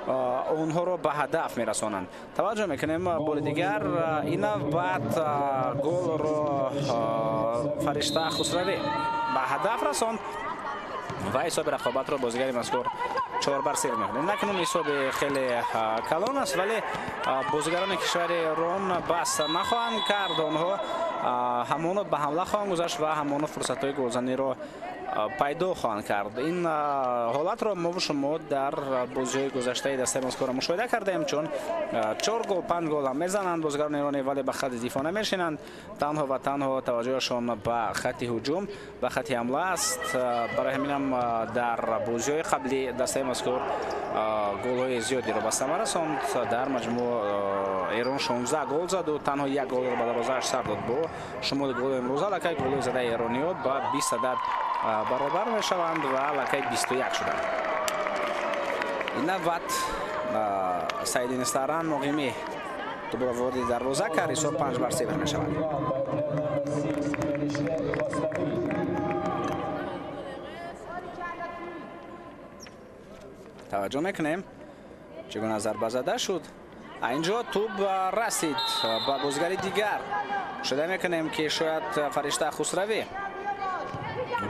онҳоро ба ҳадаф мерасонанд. Таваҷҷӯҳ мекунем бори дигар, ин навбат голро Фаришта Хусравӣ ба ҳадаф расонд ва ҳисоби рақобатро бозигари мазкур 4-0 мекунад. Накунун ҳисоби хеле калон аст, вале бозигарони кишвари Эрон бас нахоҳанд кард. Онҳо ҳамоно ба ҳамла хоҳанд гузашт ва ҳамоно фурсатҳои голзаниро пайдо хоҳанд кард. Ин ҳолатро мо шумо дар бозиҳои гузаштаи дастаи мазкурро мушоҳида кардем, чун 4 гол 5 гол ҳам мезананд бозигарони эронӣ, вале ба хати дифоъ намешинанд. Танҳо ва танҳо таваҷҷӯҳашон ба хати ҳуҷум, ба хати ҳамла аст. Барои ҳаминам дар бозиҳои қабли дастаи мазкур голҳои зиёдеро ба самар расонд. Дар маҷмӯъ Эрон 16 гол заду танҳо 1 голро ба дарвозааш сар дод. Бо шумори голҳои имрӯза аллакай голҳои задаи эрониҳо ба 20 адад баробар мешаванд ва аллакай 21 шуданд. Ин навбат Саидин Старан Муғимӣ дубора вориди дарвоза кард. Ҳисоб 5-0 мешавад. Таваҷҷӯҳ мекунем, чӣ гуна зарба зада шуд. Инҷо тӯб расид ба бозигари дигар. Мушоҳида мекунем, ки шояд Фаришта Хусравӣ,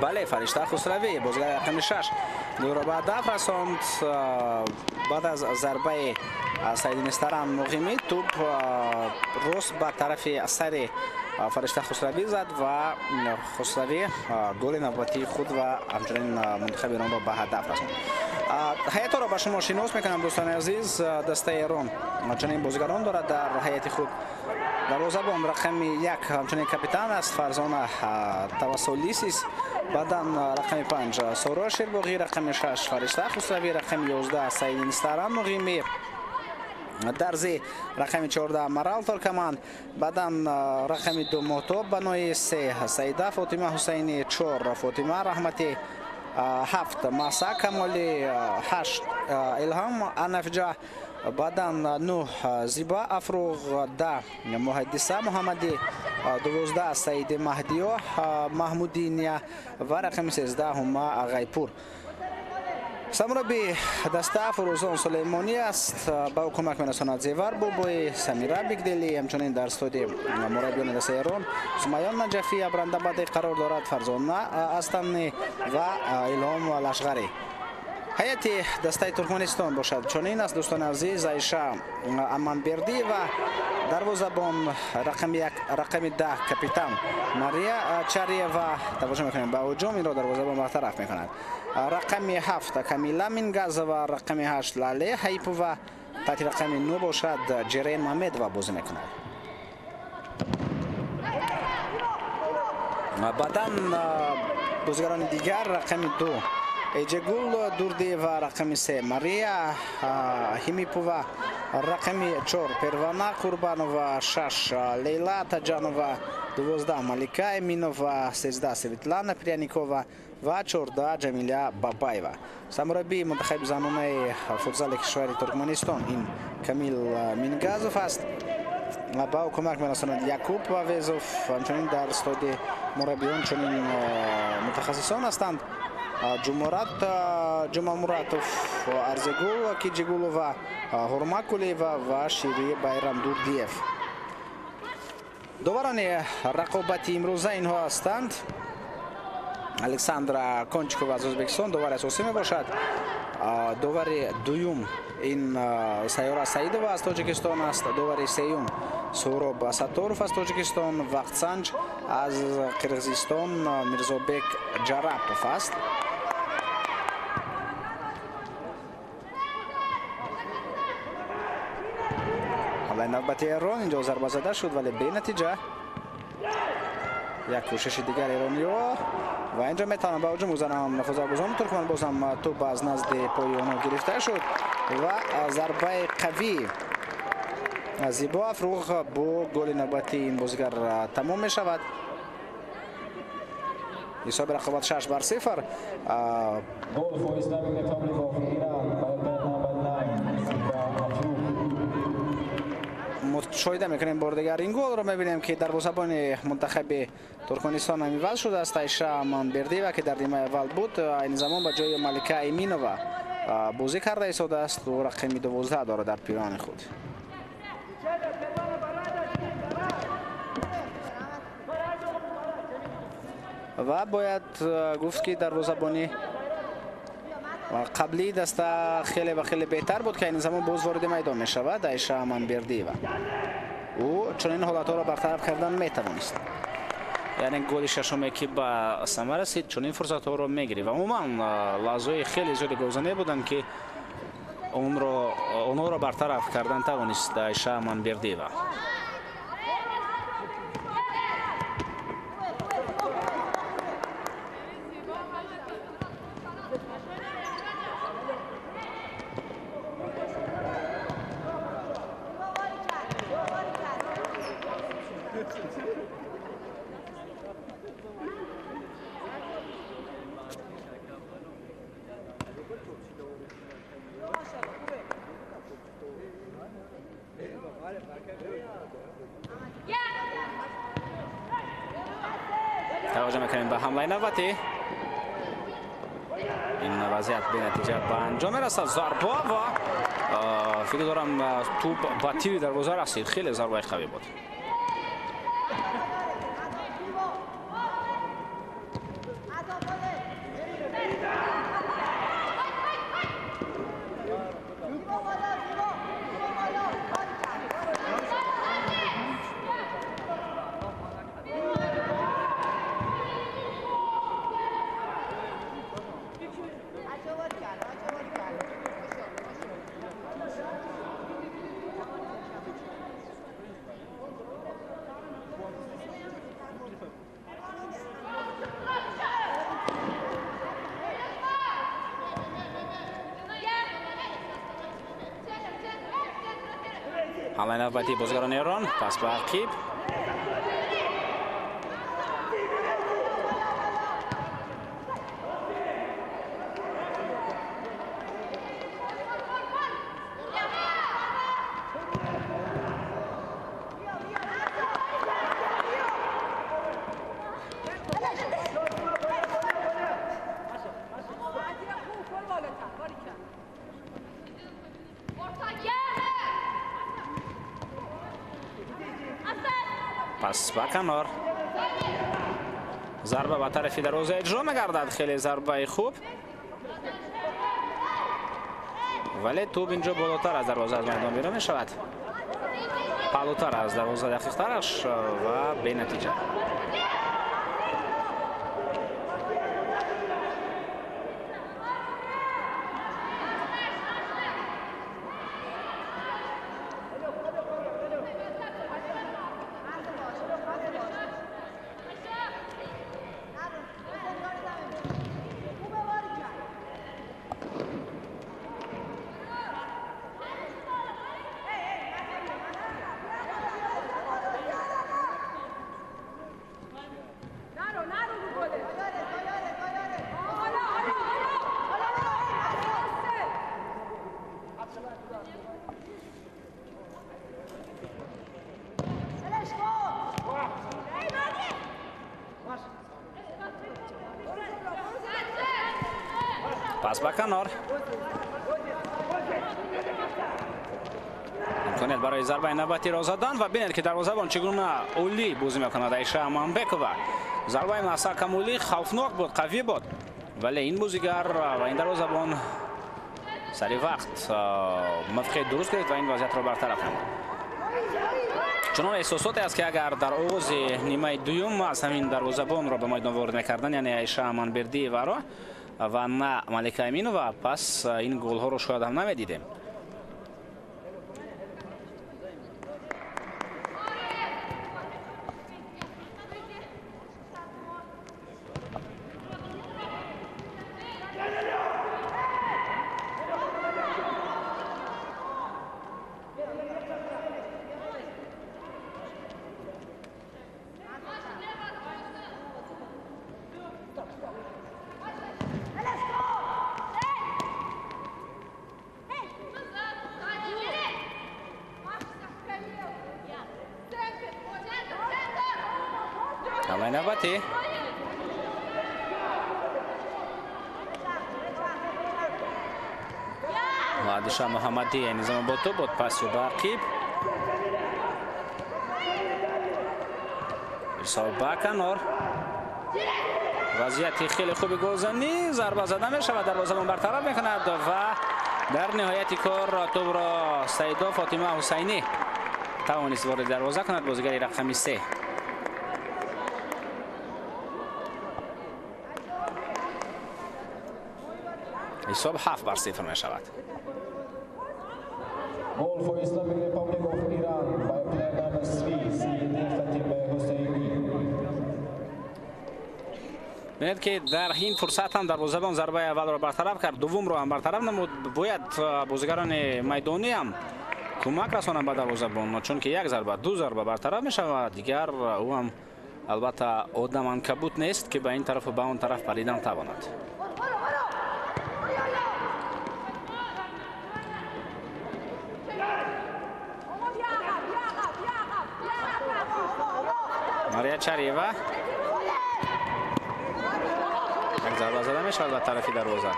бале, Фаришта Хусравӣ бозигари рақами 6 голро ба ҳадаф расонд. Баъд аз зарбаи Саидин Старан Муғимӣ тӯб рост ба тарафи сари Фаришта Хусравӣ зад ва Хусравӣ голи навбатии худ ва ҳамчунин мунтахаби Эронро ба ҳадаф расонд. Ҳайатҳоро ба шумо шинос мекунам, дӯстони азиз. Дастаи Эрон чунин бозигарон дорад дар ҳайати худ. Дарвозабон рақами 1 ҳамчунин капитан аст Фарзона Тавассолисис, баъдан рақами 5 Соро Шербоғӣ, рақами 6 Фаришта Хусравӣ, рақами 11 Саидин Старан Муғимӣ, дарзи рақами 14 Марал Торкаман, баъдан рақами 2 Моҳтоб Банои, 3 Саида Фотима Ҳусайнӣ, 4 Фотима Раҳматӣ, 7 Маса Камолӣ, 8 Илҳом Анафҷа, баъдан 9 Зиба Афруғ, 10 Муҳаддиса Муҳаммадӣ, 12 Саиди Маҳдиё Маҳмудиния ва рақами 13 Ҳума Ғайпур. Самурабби даста Фурӯзон Сулеймонӣ аст. Ба ӯ кӯмак мерасонад Зевар Бобои, Самира Бигделӣ. Ҳамчунин дар студи мураббиёни дастаи Эрон Сумайён Наҷафӣ Абрандабадӣ қарор дорад, Фарзона Астанӣ ва Илҳом Лашғарӣ. Ҳайати дастаи Туркманистон бошад чунин аст, дӯстони азиз. Айша Аманбердиева, дарвозабон рақами 1, рақами 10 капитан Мария Чариева. Таваҷҷӯҳ мекунем ба ҳуҷум, инро дарвозабон бартараф мекунад. Рақами 7 Камила Мингазова, рақами 8 Лале Ҳайпова, таҳти рақами 9 бошад Ҷерен Мамедова бозӣ мекунад. Баъдан бозигарони дигар рақами 2 Эҷегул Дурдиева, рақами 3 Мария Ҳимипова, рақами 4 Первана Қурбанова, 6 Лейла Таҷанова, 12 Малика Эминова, 13 Светлана Пряникова ва 14 Ҷамиля Бабаева. Сармураббии мунтахаби занонаи футзали кишвари Туркманистон ин Камил Мингазов аст. Ба ӯ кӯмак мерасонад Якуб Авезов. Ҳамчунин дар стоди мураббиён чунин мутахассисон ҳастанд: Ҷумурат Ҷумамуратов, Арзигул Киҷигулова, Ҳурмакулиева ва Шири Байрамдурдиев. Доварони рақобати имрӯза инҳо ҳастанд: Александра Кончикова аз Ӯзбекистон довари асосӣ мебошад. Довари дуюм ин Сайёра Саидова аз Тоҷикистон аст. Довари сеюм Суҳроб Сатторов аз Тоҷикистон, Вақтсанҷ аз Қирғизистон Мирзобек Ҷарапов аст. Ҳамлаи навбати Эрон инҷо зарба зада шуд, вале бенатиҷа. Як кӯшиши дигар эрониҳо ва инҷо метавонанд ба ҳуҷум гузаранд футзалбозони туркман. Бозам тӯб аз назди пои онҳо гирифта шуд ва зарбаи қавӣ Зибо Афруғ бо голи навбати ин бозигар тамом мешавад. Ҳисоби рақобат 6-0. Goal for Islamic Republic of Iran by player number 9, Ziba Afrugh. Мушоҳида мекунем бори дигар ин голро мебинем, ки дарвозабони мунтахаби Туркманистон иваз шудааст. Айша Аманбердиева, ки дар нимаи аввал буд, айни замон ба ҷои Малика Эминова бозӣ карда истодааст. Ӯ рақами 12 дорад дар пирони худ. Ва бояд гуфт, ки дарвозабони қаблии даста хеле ва хеле беҳтар буд, ки айни замон боз вориди майдон мешавад Айша Аманбердиева. Ӯ чунин ҳолатҳоро бартараф кардан метавонист. Яъне голи шашуме, ки ба самар расид, чунин фурсатҳоро мегирифт. Ва умуман лаҳзаҳои хеле зиёди голзанӣ буданд, ки онҳоро бартараф кардан тавонист Айша Аманбердиева. Таваҷҷӯҳ мекунем ба ҳамлаи навбатӣ. Ин вазъият бенатиҷа ба анҷом мерасад. Зарба ва фикр дорам тӯб ба тири дарвоза расид. Хеле зарбаи қавӣ буд. ҳамлаи навбатии бозигарони Эрон, пас ба ақиб. Пас ба канор. Зарба ба тарафи дарвоза иҷро мегардад. Хеле зарбаи хуб, вале тӯб инҷо болотар аз дарвоза аз майдон берун мешавад. Паҳлӯтар аз дарвоза дақиқтараш ва бенатиҷа. Пас ба канор. Имконият барои зарбаи навбатиро задан ва бинед, ки дарвозабон чӣ гуна олӣ бозӣ мекунад Айша Аманбекова. Зарбаи Маҳса Камолӣ хавфнок буд, қавӣ буд, вале ин бозигар ва ин дарвозабон сари вақт мавқеи дуруст гирифт ва ин вазъиятро бартараф намуд. Чунон эҳсосоте аст, ки агар дар оғози нимаи дуюм аз ҳамин дарвозабонро ба майдон ворид мекарданд, яъне Айша Аманбердиеваро ва на Малика Аминова, пас ин голҳоро шояд ҳам намедидем. ҳамлаи навбатӣ. Ладиша Муҳаммадӣ айни замон бо тӯб буд, паси ба ақиб. Ирсол ба канор. Вазъияти хеле хуби голзанӣ, зарба зада мешавад, дарвозабон бартараф мекунад ва дар ниҳояти кор тӯбро Саидо Фотима Ҳусайнӣ тавонист ворид дарвоза кунад, бозигари рақами 3. Ҳисоб 7-0 мешавад. Goal for Islamic Republic of Iran by player number 3, Sayyideh Fatimeh Hosseini. Бинед, ки дар ин фурсат ҳам дарвозабон зарбаи аввалро бартараф кард, дуввумро ҳам бартараф намуд. Бояд бозигарони майдонӣ ҳам кӯмак расонанд ба дарвозабон, чунки як зарба, ду зарба бартараф мешавад, дигар ӯ ҳам албатта одам анкабут нест, ки ба ин тарафу ба он тараф паридан тавонад. Мария Чариева. Як зарба зада мешавад ба тарафи дарвоза.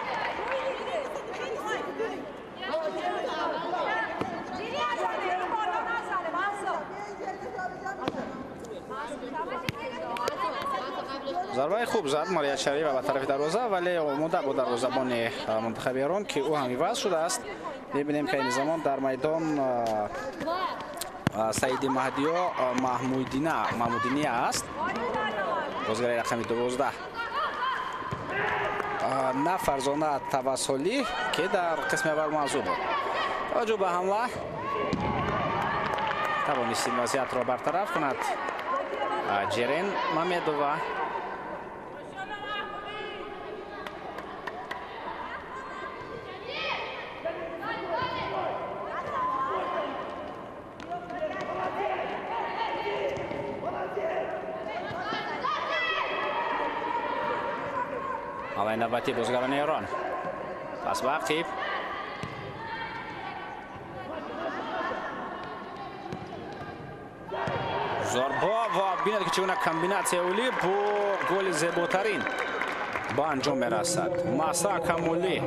Зарбаи хуб зад Мария Чариева ба тарафи дарвоза, вале омода буд дарвозабони мунтахаби Эрон, ки ӯ ҳам иваз шудааст. Мебинем, ки айни замон дар майдон Саиди Маҳдиё Маҳмудиния аст, бозигари рақами 12, на Фарзона Тавассолӣ, ки дар қисми аввал мавзӯъ буд. Таваҷҷӯҳ ба ҳамла, тавонист ин вазъиятро бартараф кунад Ҷерен Мамедова. ҳамлаи навбатии бозигарони Эрон. Пас ба ақиб. Зарба ва бинед, ки чӣ гуна комбинатсияи олӣ бо голи зеботарин ба анҷом мерасад. Маҳса Камолӣ.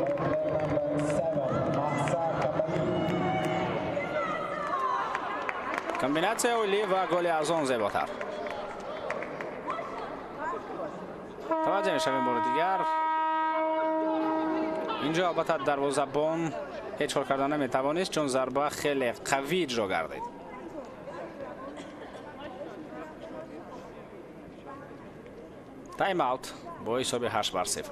Комбинатсияи олӣ ва голи аз он зеботар. Таваҷҷӯҳ мешавем бори дигар. Инҷо албатта дарвозабон ҳеҷ кор карда наметавонист, чун зарба хеле қавӣ иҷро гардид. Тайм-аут бо ҳисоби 8-0.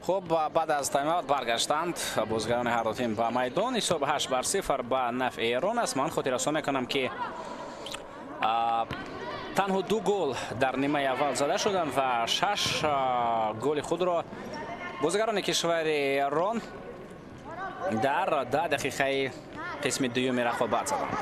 Хуб, баъд аз тайм-аут баргаштанд бозигарони ҳар ду тим ба майдон. Ҳисоб 8-0 ба нафъи Эрон аст. Ман хотиррасон мекунам, ки танҳо 2 гол дар нимаи аввал зада шуданд ва 6 голи худро бозигарони кишвари Эрон дар 10 дақиқаи қисми дуюми рақобат заданд.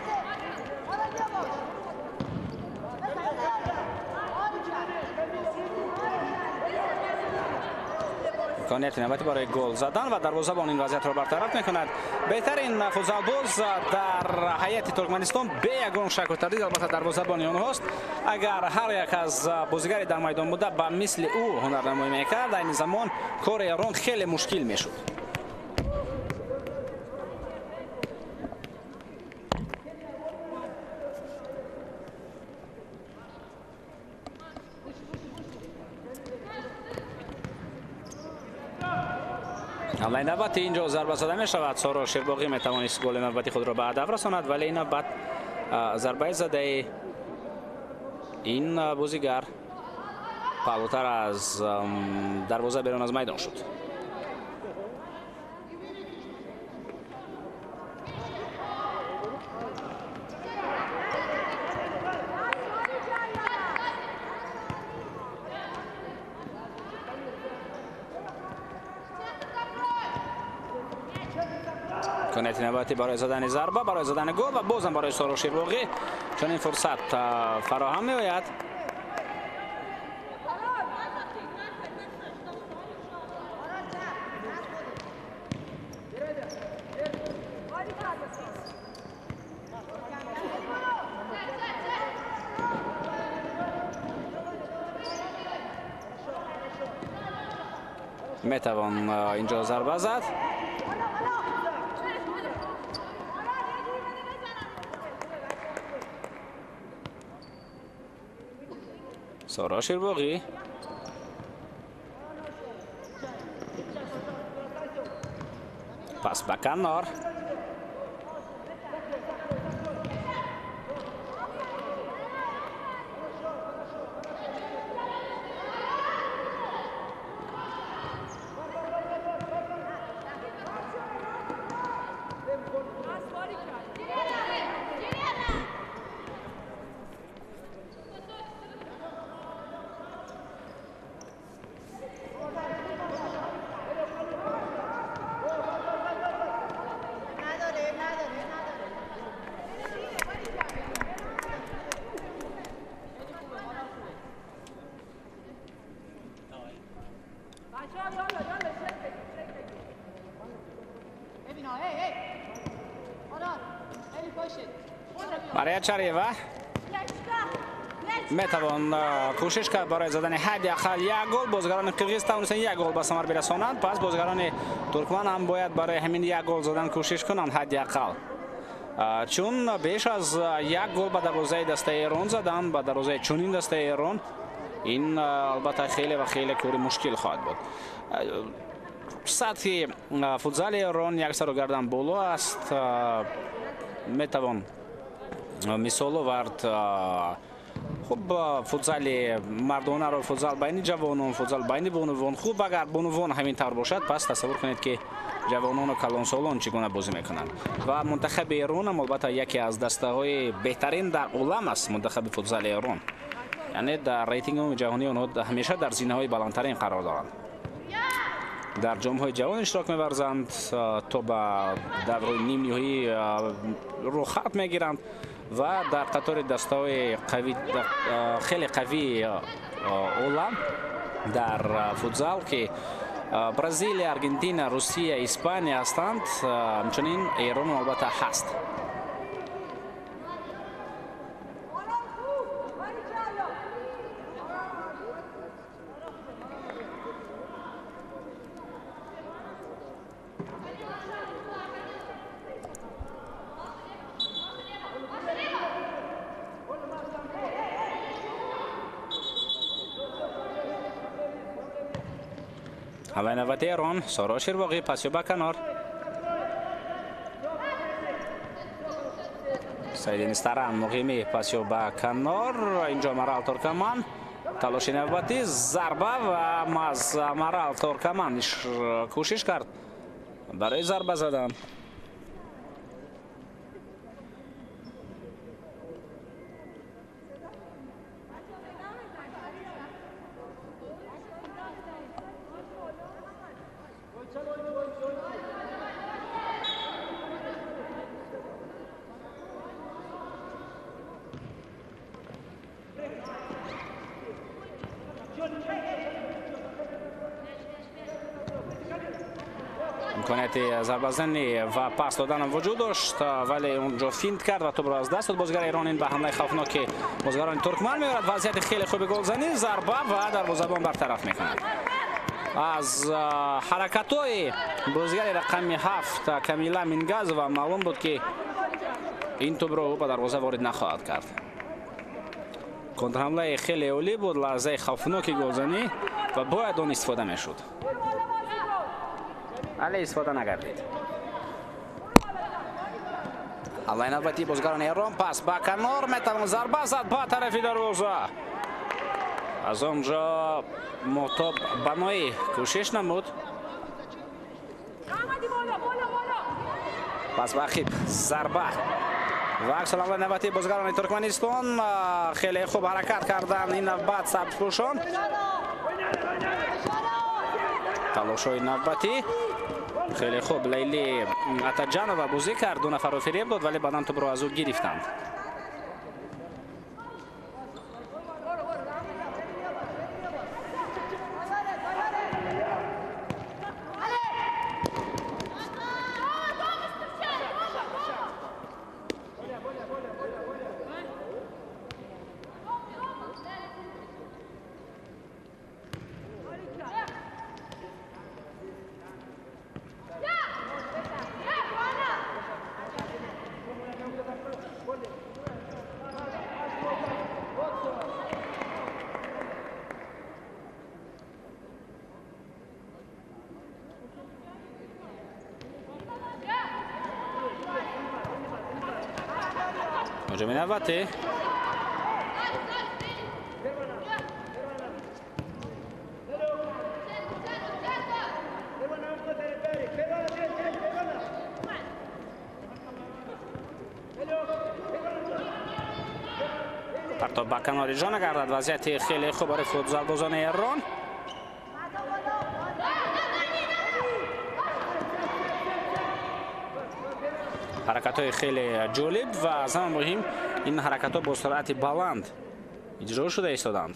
Имконияти навбатӣ барои гол задан ва дарвозабон ин вазъиятро бартараф мекунад. Беҳтарин футзалбоз дар ҳайати Туркманистон бе ягон шаку тардид албатта дарвозабони онҳост. Агар ҳар як аз бозигари дар майдон буда ба мисли ӯ ҳунарнамоӣ мекард, айни замон кори Эрон хеле мушкил мешуд. ҳамлаи навбатӣ инҷо зарба зада мешавад. Соро Шербоғӣ метавонист голи навбати худро ба ҳадаф расонад, вале ин навбат зарбаи задаи ин бозигар паҳлӯтар аз дарвоза берун аз майдон шуд. Имконияти навбатӣ барои задани зарба, барои задани гол ва бозам барои Соро Шербоғӣ чунин фурсат фароҳам меояд. Метавон инҷо зарба зад. Соро Шербоғӣ пас ба канор. Мария Чариева метавон кӯшиш кард барои задани ҳадди ақал як гол. Бозигарони қирғиз тавонистанд як гол ба самар бирасонанд, пас бозигарони туркман ҳам бояд барои ҳамин як гол задан кӯшиш кунанд ҳадди ақал, чун беш аз як гол ба дарвозаи дастаи Эрон задан, ба дарвозаи чунин дастаи Эрон, ин албатта хеле ва хеле кори мушкил хоҳад буд. Сатҳи футзали Эрон як сару гардан боло аст. Метавон мисол овард хуб футзали мардонаро, футзал байни ҷавонон, футзал байни бонувон. Хуб, агар бонувон ҳамин тавр бошад, пас тасаввур кунед, ки ҷавонону калонсолон чӣ гуна бозӣ мекунанд. Ва мунтахаби Эрон ҳам албатта яке аз дастаҳои беҳтарин дар олам аст, мунтахаби футзали Эрон. Яъне дар рейтинги ҷаҳонии онҳо ҳамеша дар зинаҳои баландтарин қарор доранд. Дар ҷомҳои ҷавон иштирок меварзанд, то ба давраи нимниҳоӣ рухат мегиранд ва дар қатори дастаҳои хеле қавии олам дар футзал, ки Бразилия, Аргентина, Русия, Испания ҳастанд, ҳамчунин Эрон албатта ҳаст. ҳамлаи навбати Эрон, Соро Шербоғӣ пасё ба канор. Саидин Старан Муқимӣ пасё ба канор. Инҷо Марал Туркаман Талоши навбатӣ, зарба ва Марал Торкаман кӯшиш кард барои зарба задан. Имконияти зарбазанӣ ва пас доданам вуҷуд дошт, вале онҷо финт кард ва тӯбро аз даст дод. Бозигари Эрон ин ба ҳамлаи хавфноки бозигарони туркман меорад. Вазъияти хеле хуби голзанӣ, зарба ва дарвозабон бартараф мекунад. Аз ҳаракатҳои бозигари рақами 7 Камила Мингазова маълум буд, ки ин тӯбро ӯ ба дарвоза ворид нахоҳад кард. Контрҳамлаи хеле олӣ буд, лаҳзаи хавфноки голзанӣ ва бояд он истифода мешуд. Вале истифода нагардид. Ҳамлаи навбатии бозигарони Эрон, пас ба канор метавон зарба зад ба тарафи дарвоза. Аз он ҷо Моҳтоб Баноӣ кӯшиш намуд. Пас ба ақиб зарба ва аксулҳамлаи навбатии бозигарони Туркманистон. Хеле хуб ҳаракат карданд ин навбат сабзпӯшон. Талошҳои навбатӣ хеле хуб Лейли Атаҷанова бозӣ кард, ду нафарро фиреб дод, вале баъдан тӯбро аз ӯ гирифтанд. Ҳуҷуми навбатӣ. Партоб ба канор иҷро нагардад. Вазъияти хеле хуб барои футзалбозони Эрон. Ҳаракатҳои хеле ҷолиб ва аз ҳама муҳим ин ҳаракатҳо бо суръати баланд иҷро шуда истоданд.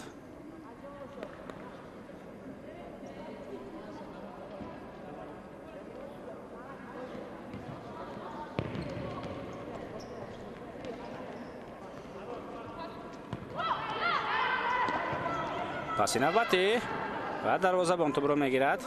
Паси навбатӣ ва дарвозабон тӯбро мегирад.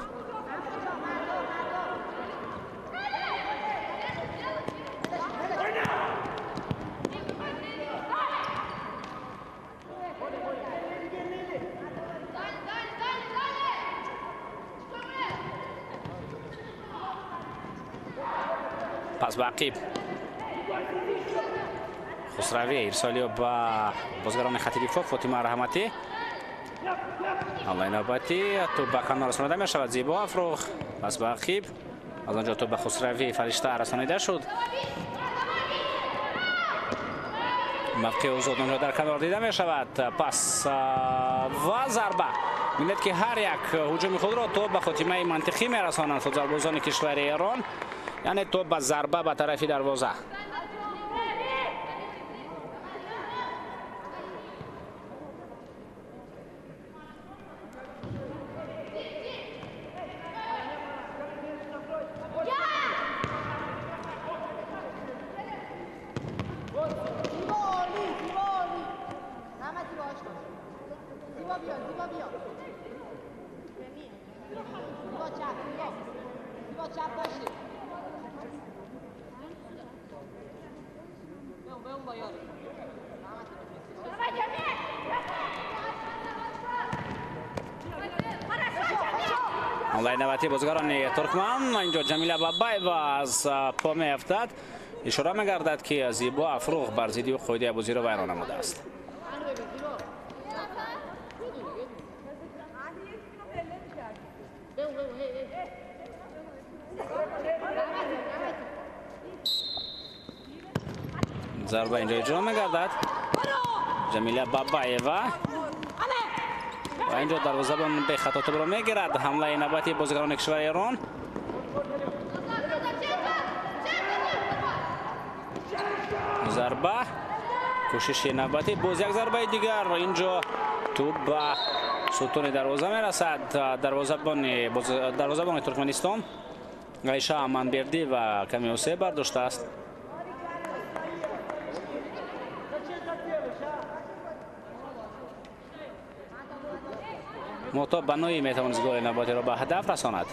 Пас ба ақиб Хусравӣ ирсолиё ба бозигарони хати дифоъ Фотима Раҳматӣ. Ҳамлаи навбатӣ тӯб ба канор расонида мешавад. Зебо Афрух пас ба ақиб, аз он ҷо тӯб ба Хусравӣ Фаришта расонида шуд. Мавқеи озод онҷо дар канор дида мешавад. Пас ва зарба. Мебинед, ки ҳар як ҳуҷуми худро то ба хотимаи мантиқӣ мерасонанд футзалбозони кишвари Эрон, яъне то ба зарба ба тарафи дарвоза. Ҳамлаи навбатии бозигарони туркман. Инҷо Ҷамила Бабаева аз по меафтад. Ишора мегардад, ки Зебо Афруғ бар зидди ӯ қоидаи бозиро вайрон намудааст. Зарба инҷо иҷро мегардад. Ҷамила Бабаева ва инҷо дарвозабон бехато тӯбро мегирад. Ҳамлаи навбати бозигарони кишвари Эрон. Зарба, кӯшиши навбатӣ, боз як зарбаи дигар. Инҷо тӯб ба сутуни дарвоза мерасад. Дарвозабони Туркманистон Айша Аманбердӣ ва ками осеб бардоштааст. Муҳтоб Баноӣ метавонист голи навбатиро ба ҳадаф расонад.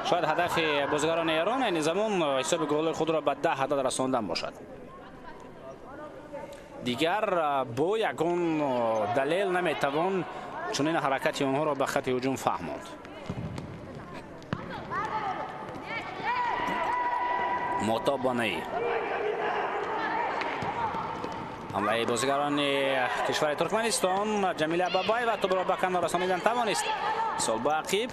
Шояд ҳадафи бозигарони Эрон айни замон ҳисоби голҳои худро ба 10 адад расондан бошад. Дигар бо ягон далел наметавон чунин ҳаракати онҳоро ба хати ҳуҷум фаҳмонд. Муҳтоб Баноӣ. Ҳамлаи бозигарони кишвари Туркманистон. Ҷамила Бабаева тӯбро ба канор расонидан тавонист. Сол ба ақиб.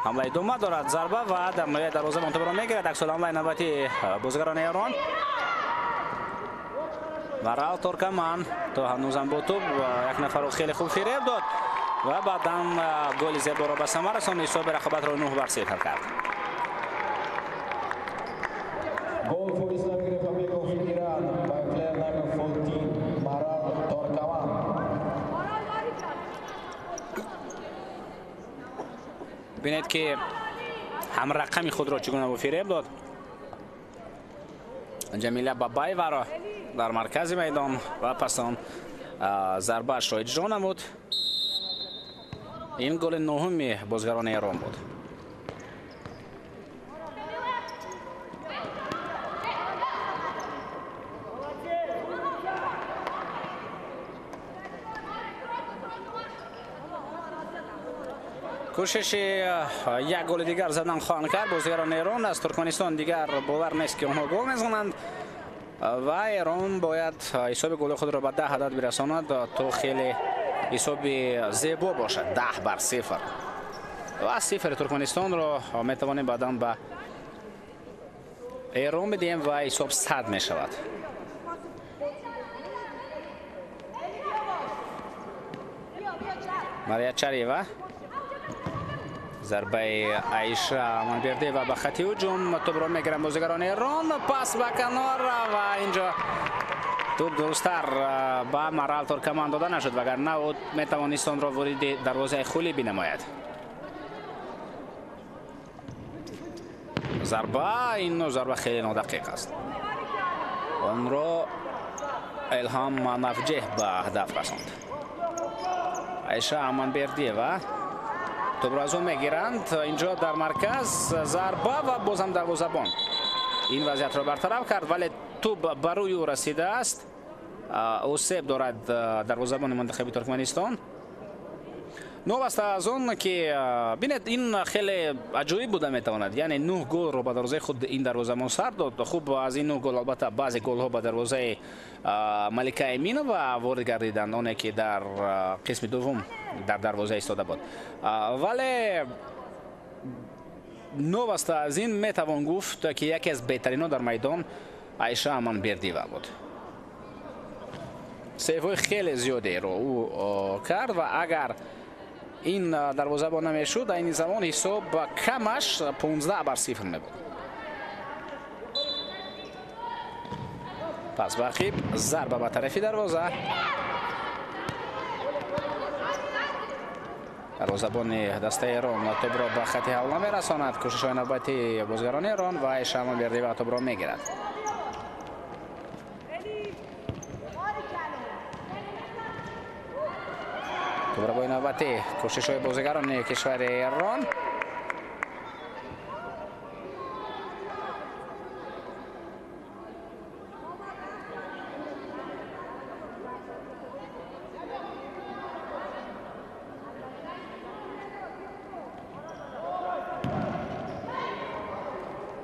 Ҳамла идома дорад. Зарба ва дар ноҳияи дарвозабон тӯбро мегирад. Аксул ҳамлаи навбати бозигарони Эрон. Марал Торкаман то ҳанӯзам бо тӯб як нафарро хеле хуб фиреб дод ва баъдан голи зеборо ба самар расонд. Ҳисоби рақобатро 9-0 кард. Goal for Islamic Republic of Iran by player number 14, Maral Torkaman. Бинед ки ҳамрақами худро чӣ гуна фиреб дод. Ҷамила Бабаеваро дар маркази майдон ва пас он зарбаашро иҷро намуд. Ин голи нӯҳуми бозигарони Эрон буд. Кӯшиши як голи дигар задан хоҳанд кард бозигарони Эрон. Аз Туркманистон дигар бовар нест ки онҳо гол мезананд ва Эрон бояд ҳисоби голи худро ба 10 адад бирасонад то хеле ҳисоби зебо бошад. 10-0 ва сифри Туркманистонро метавонем баъдан ба Эрон бидиҳем ва ҳисоб 100 мешавад. Мария Чариева. Зарбаи Айша Аманбердиева ба хати ҳуҷум. Тӯбро мегиранд бозигарони Эрон. Пас ба канор ва инҷо тӯб дурусттар ба Марал Торкаман дода нашуд, вагарна ӯ метавонист онро вориди дарвозаи хулӣ бинамояд. Зарба, ин зарба хеле нодақиқ аст. Онро Элҳам Нафҷеҳ ба ҳадаф расонд. Айша Аманбердиева тӯбро аз ӯ мегиранд. Инҷо дар марказ зарба ва бозам дарвозабон ин вазъиятро бартараф кард, вале тӯб ба рӯи ӯ расидааст. Осеб дорад дарвозабони мунтахаби Туркманистон. Новаста аз он ки бинед, ин хеле аҷоиб буда метавонад. Яъне 9 голро ба дарвозаи худ ин дарвозабон сар дод. Хуб, аз ин 9 гол албатта баъзе голҳо ба дарвозаи Малика Эминова ворид гардиданд, оне ки дар қисми дуввум дар дарвоза истода буд. Вале новаста аз ин метавон гуфт ки яке аз беҳтаринҳо дар майдон Айша Аманбердиева буд. Сейвҳои хеле зиёдеро ӯ кард ва агар ин дарвозабон намешуд, айни замон ҳисоб камаш 15-0 мебуд. Пас ба ақиб зарба ба тарафи дарвоза. Дарвозабони дастаи Эрон тӯбро ба хати ҳавла мерасонад. Кӯшишҳои навбати бозигарони Эрон ва Айша Аманбердиева тӯбро мегирад. Тӯбрабои навбатӣ кӯшишҳои бозигарони кишвари Эрон.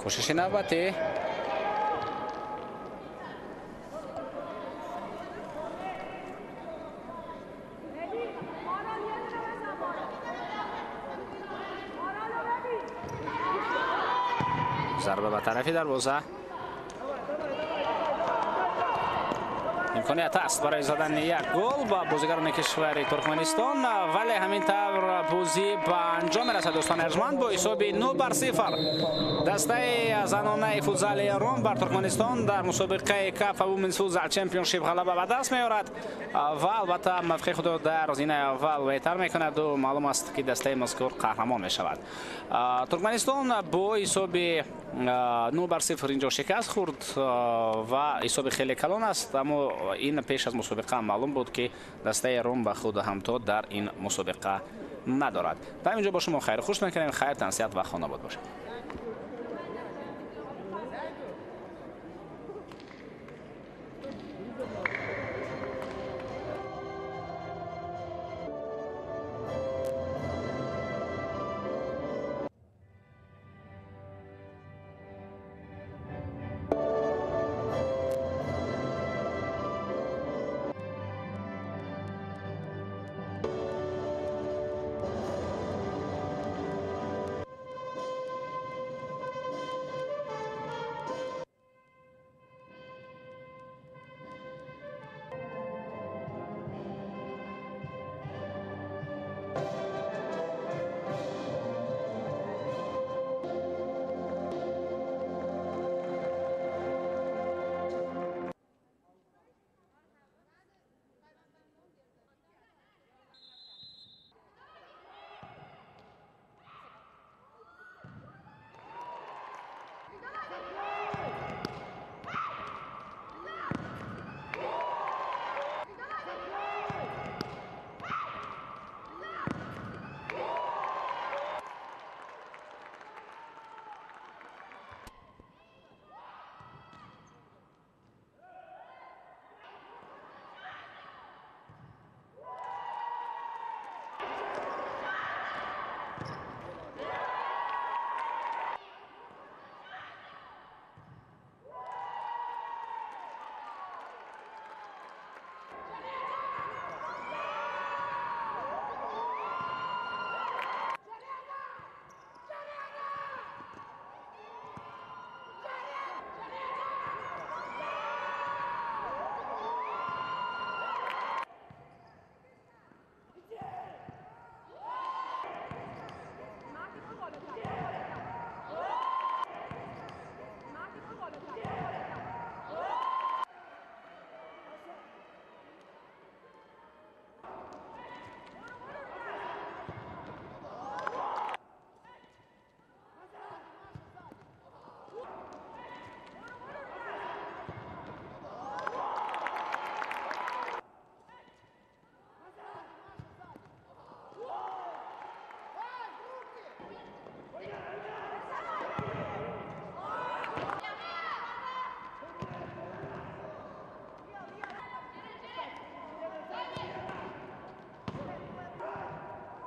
Кӯшиши навбатӣ. Зарба ба тарафи дарвоза. Имконият аст барои задани як гол ба бозигарони кишвари Туркманистон, вале ҳамин тавр бозӣ ба анҷом мерасад дӯстони арҷманд бо ҳисоби 9-0. Дастаи занонаи футзали Эрон бар Туркманистон дар мусобиқаи Кафа Women's Futsal Championship ғалаба ба даст меорад ва албатта мавқеи худро дар зинаи аввал беҳтар мекунад. Маълум аст ки дастаи мазкур қаҳрамон мешавад. Туркманистон бо ҳисоби 9-0 инҷо шикаст хӯрд ва ҳисоби хеле калон аст, аммо ин пеш аз мусобиқа маълум буд ки дастаи Эрон ба худ ҳамто дар ин мусобиқа надорад. Та инҷо бо шумо хайр хуш мекунем. Хайр, тансиҳат ва хонобод бошед.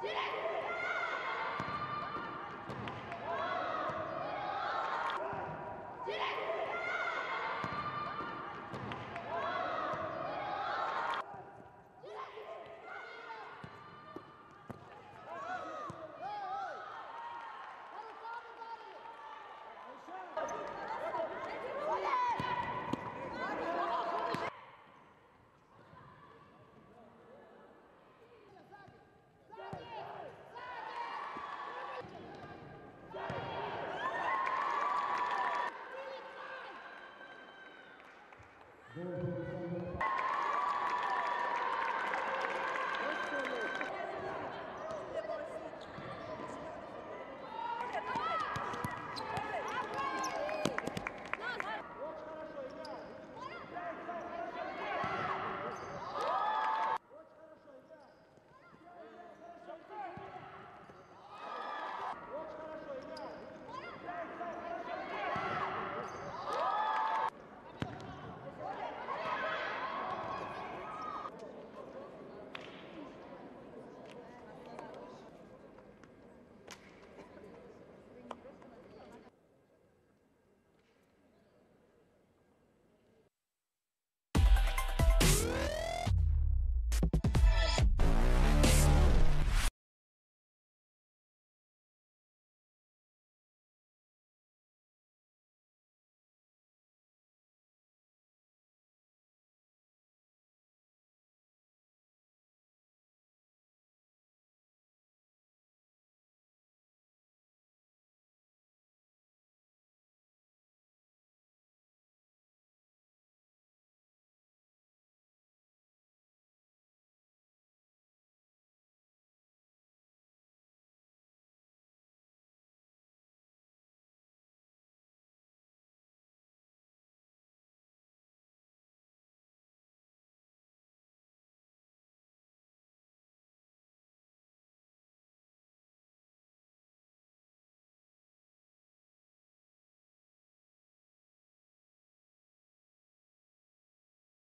Yeah!